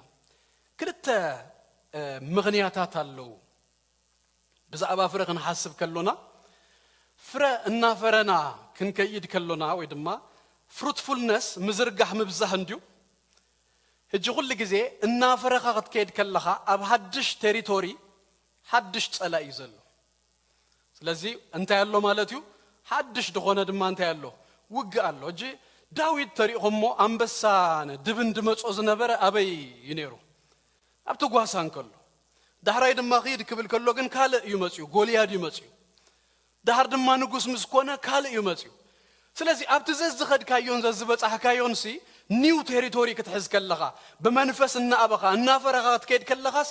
ክልተ ምኽንያታት ኣለዉ። ብዛዕባ ፍረ ክንሓስብ ከሎና ፍረ እናፈረና ክንከይድ ከሎና ወይ ድማ ፍሩትፉልነስ ምዝርጋሕ ምብዛህ እንድዩ። ሕጂ ኩሉ ግዜ እናፈረኻ ክትከይድ ከለኻ ኣብ ሓድሽ ቴሪቶሪ ሓድሽ ጸላኢ እዩ ዘሎ። ስለዚ እንታይ ኣሎ ማለት እዩ? ሓድሽ ዝኾነ ድማ እንታይ ኣሎ? ውግእ ኣሎ። እጂ ዳዊት ተሪእኹሞ ኣንበሳ ድብን ድመጾ ዝነበረ ኣበይ እዩ ነይሩ? ኣብቲ ጓሳ እንከሎ። ዳሕራይ ድማ ኺድ ክብል ከሎ ግን ካልእ እዩ መጽዩ፣ ጎልያድ እዩ መጽዩ። ዳሕር ድማ ንጉስ ምስ ኮነ ካልእ እዩ መጽዩ። ስለዚ ኣብቲ ዘዝኸድካዮን ዘዝበጻሕካዮን ሲ ኒው ቴሪቶሪ ክትሕዝ ከለኻ ብመንፈስ እናኣበኻ እናፈረኻ ክትከይድ ከለኻስ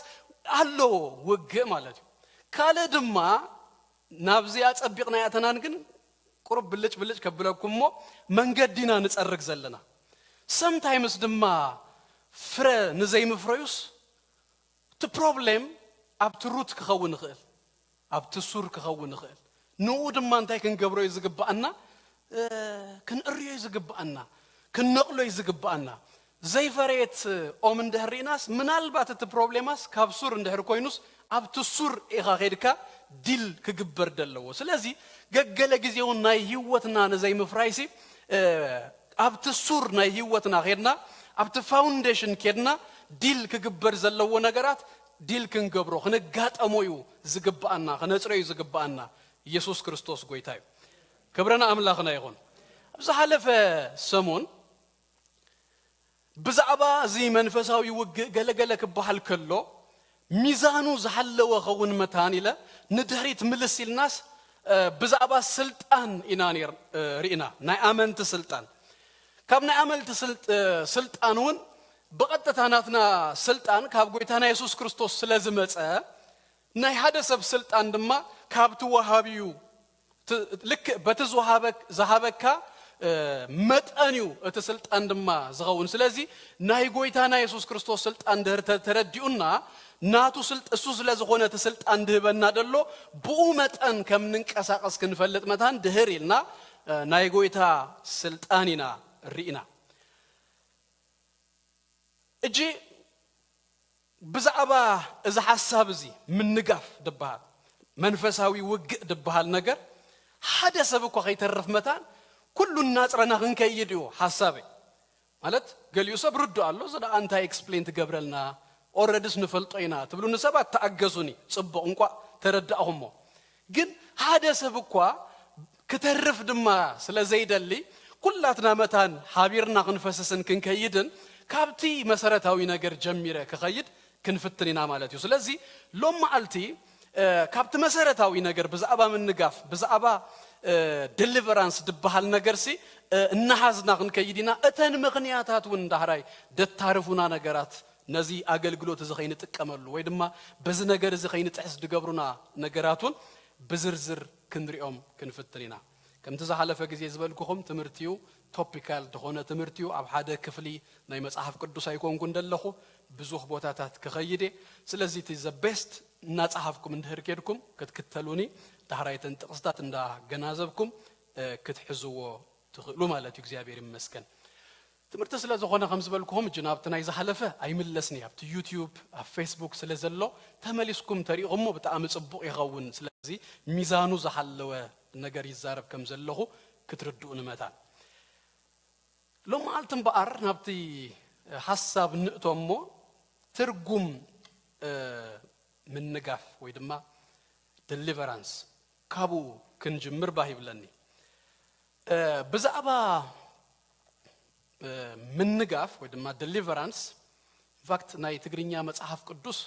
ኣለዎ ውግእ ማለት እዩ። ካልእ ድማ ናብዚ ኣጸቢቕና ያተናን ግን ቁሩብ ብልጭ ብልጭ ከብለኩም እሞ መንገዲ ኢና ንጸርግ ዘለና። ሰምታይምስ ድማ ፍረ ንዘይምፍረዩስ እቲ ፕሮብሌም ኣብቲ ሩት ክኸውን ይኽእል፣ ኣብቲ ሱር ክኸውን ይኽእል። ንኡ ድማ እንታይ ክንገብሮ እዩ ዝግባኣና? ክንእርዮ እዩ ዝግባኣና፣ ክንነቕሎ እዩ ዝግባኣና። ዘይፈረየት ኦም እንድሕር ርኢናስ ምናልባት እቲ ፕሮብሌማስ ካብ ሱር እንድሕር ኮይኑስ ኣብቲ ሱር ኢኻ ኸድካ ዲል ክግበር ደለዎ። ስለዚ ገገለ ግዜ እውን ናይ ህይወትና ንዘይምፍራይሲ ኣብቲ ሱር ናይ ህይወትና ኸድና፣ ኣብቲ ፋውንዴሽን ኬድና ዲል ክግበር ዘለዎ ነገራት ዲል ክንገብሮ፣ ክንጋጠሞ እዩ ዝግባኣና፣ ክነፅረዩ ዝግባኣና። ኢየሱስ ክርስቶስ ጎይታ እዩ። ክብረና ኣምላኽና ይኹን። ኣብ ዝሓለፈ ሰሙን ብዛዕባ እዚ መንፈሳዊ ውግእ ገለገለ ክበሃል ከሎ፣ ሚዛኑ ዝሓለወ ኸውን መታን ኢለ ንድሕሪት ምልስ ኢልናስ ብዛዕባ ስልጣን ኢና ርኢና፣ ናይ ኣመንቲ ስልጣን። ካብ ናይ ኣመንቲ ስልጣን እውን ብቐጥታ ናትና ስልጣን ካብ ጎይታና የሱስ ክርስቶስ ስለ ዝመፀ፣ ናይ ሓደ ሰብ ስልጣን ድማ ካብቲ ወሃቢዩ ልክእ በቲ ዝሃበካ መጠን እዩ እቲ ስልጣን ድማ ዝኸውን። ስለዚ ናይ ጎይታና የሱስ ክርስቶስ ስልጣን ድህር ተረዲኡና፣ ናቱ እሱ ስለ ዝኾነ እቲ ስልጣን ድህበና ደሎ፣ ብኡ መጠን ከም ንንቀሳቐስ ክንፈልጥ መታን ድህር ኢልና ናይ ጎይታ ስልጣን ኢና ርኢና። እጂ ብዛዕባ እዚ ሓሳብ እዚ ምንጋፍ ድበሃል፣ መንፈሳዊ ውግእ ድበሃል ነገር ሓደ ሰብ እኳ ከይተርፍ መታን ኩሉ እናፅረና ክንከይድ እዩ ሓሳበይ። ማለት ገሊኡ ሰብ ርዱ ኣሎ፣ እዚ ደኣ እንታይ ኤክስፕሌን ትገብረልና፣ ኦረድስ ንፈልጦ ኢና ትብሉኒ ሰባት ተኣገሱኒ፣ ፅቡቕ እንቋ ተረዳእኹሞ። ግን ሓደ ሰብ እኳ ክተርፍ ድማ ስለ ዘይደሊ ኩላትና መታን ሓቢርና ክንፈስስን ክንከይድን ካብቲ መሰረታዊ ነገር ጀሚረ ክኸይድ ክንፍትን ኢና ማለት እዩ። ስለዚ ሎም መዓልቲ ካብቲ መሰረታዊ ነገር ብዛዕባ ምንጋፍ፣ ብዛዕባ ደሊቨራንስ ድበሃል ነገርሲ እናሓዝና ክንከይድ ኢና። እተን ምኽንያታት እውን ዳሕራይ ደታርፉና ነገራት፣ ነዚ ኣገልግሎት እዚ ከይንጥቀመሉ ወይ ድማ በዚ ነገር እዚ ከይንጥሕስ ድገብሩና ነገራት እውን ብዝርዝር ክንሪኦም ክንፍትን ኢና። ከምቲ ዝሓለፈ ግዜ ዝበልኩኹም ትምህርቲዩ ቶፒካል ዝኾነ ትምህርቲዩ፣ ኣብ ሓደ ክፍሊ ናይ መጽሓፍ ቅዱስ ኣይኮንኩን ደለኹ፣ ብዙኽ ቦታታት ክኸይድ እየ። ስለዚ እቲ ዘ ቤስት እናጸሓፍኩም እንድሕር ኬድኩም ክትክተሉኒ፣ ዳሕራይተን ጥቕስታት እንዳገናዘብኩም ክትሕዝዎ ትኽእሉ ማለት እዩ። እግዚኣብሔር ይመስገን። ትምህርቲ ስለ ዝኾነ ከም ዝበልኩኹም እጂ ናብቲ ናይ ዝሓለፈ ኣይምለስን እየ። ኣብቲ ዩትዩብ ኣብ ፌስቡክ ስለ ዘሎ ተመሊስኩም ተሪእኹሞ ብጣዕሚ ጽቡቕ ይኸውን። ስለዚ ሚዛኑ ዝሓለወ ነገር ይዛረብ ከም ዘለኹ ክትርድኡ ንመታን። ሎም መዓልቲ እምበኣር ናብቲ ሓሳብ ንእቶ እሞ ትርጉም ምንጋፍ ወይ ድማ ደሊቨራንስ ካብኡ ክንጅምር ባህ ይብለኒ። ብዛዕባ ምንጋፍ ወይ ድማ ደሊቨራንስ፣ ኢንፋክት ናይ ትግርኛ መጽሓፍ ቅዱስ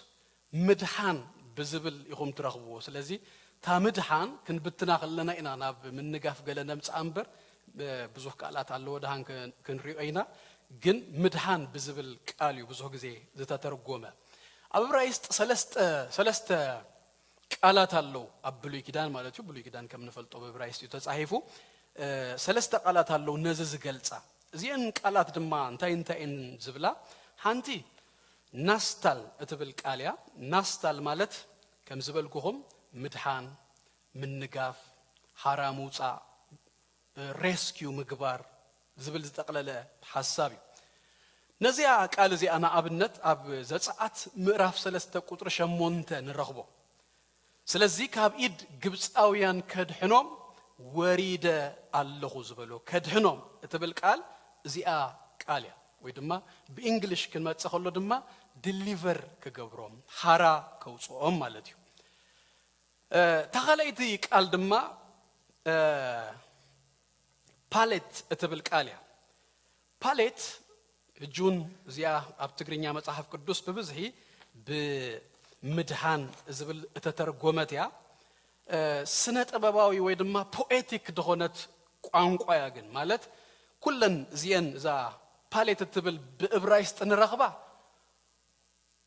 ምድሓን ብዝብል ኢኹም ትረኽብዎ። ስለዚ እታ ምድሓን ክንብትና ከለና ኢና ናብ ምንጋፍ ገለ ነምጽኣ እምበር፣ ብዙሕ ቃላት ኣለዎ፣ ደሃን ክንሪኦ ኢና። ግን ምድሓን ብዝብል ቃል እዩ ብዙሕ ግዜ ዝተተርጎመ። ኣብ እብራይስጥ ሰለስተ ቃላት ኣለዉ፣ ኣብ ብሉይ ኪዳን ማለት እዩ። ብሉይ ኪዳን ከም ንፈልጦ ብእብራይስጥ እዩ ተጻሒፉ። ሰለስተ ቃላት ኣለዉ ነዚ ዝገልጻ። እዚአን ቃላት ድማ እንታይ እንታይ እየን ዝብላ? ሓንቲ ናስታል እትብል ቃል እያ። ናስታል ማለት ከም ዝበልኩኹም ምድሓን፣ ምንጋፍ፣ ሓራ ምውጻእ፣ ሬስኪዩ ምግባር ዝብል ዝጠቕለለ ሓሳብ እዩ። ነዚኣ ቃል እዚኣ ንኣብነት ኣብ ዘጸኣት ምዕራፍ ሰለስተ ቁጽሪ ሸሞንተ ንረኽቦ። ስለዚ ካብ ኢድ ግብጻውያን ከድሕኖም ወሪደ ኣለኹ ዝበሎ ከድሕኖም እትብል ቃል እዚኣ ቃል እያ። ወይ ድማ ብእንግሊሽ ክንመጽእ ከሎ ድማ ድሊቨር ክገብሮም፣ ሓራ ከውጽኦም ማለት እዩ። እታ ካልኣይቲ ቃል ድማ ፓሌት እትብል ቃል እያ። ፓሌት ሕጂ እውን እዚኣ ኣብ ትግርኛ መጽሓፍ ቅዱስ ብብዝሒ ብምድሓን ዝብል እተተርጎመት እያ። ስነ ጥበባዊ ወይ ድማ ፖኤቲክ ዝኾነት ቋንቋ እያ። ግን ማለት ኩለን እዚአን እዛ ፓሌት እትብል ብእብራይስጥ ንረኽባ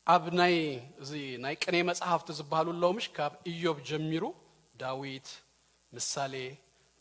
ኣብ ናይ እዚ ናይ ቅኔ መጽሓፍቲ ዝበሃሉ ኣለዉ ምሽ፣ ካብ ኢዮብ ጀሚሩ ዳዊት፣ ምሳሌ፣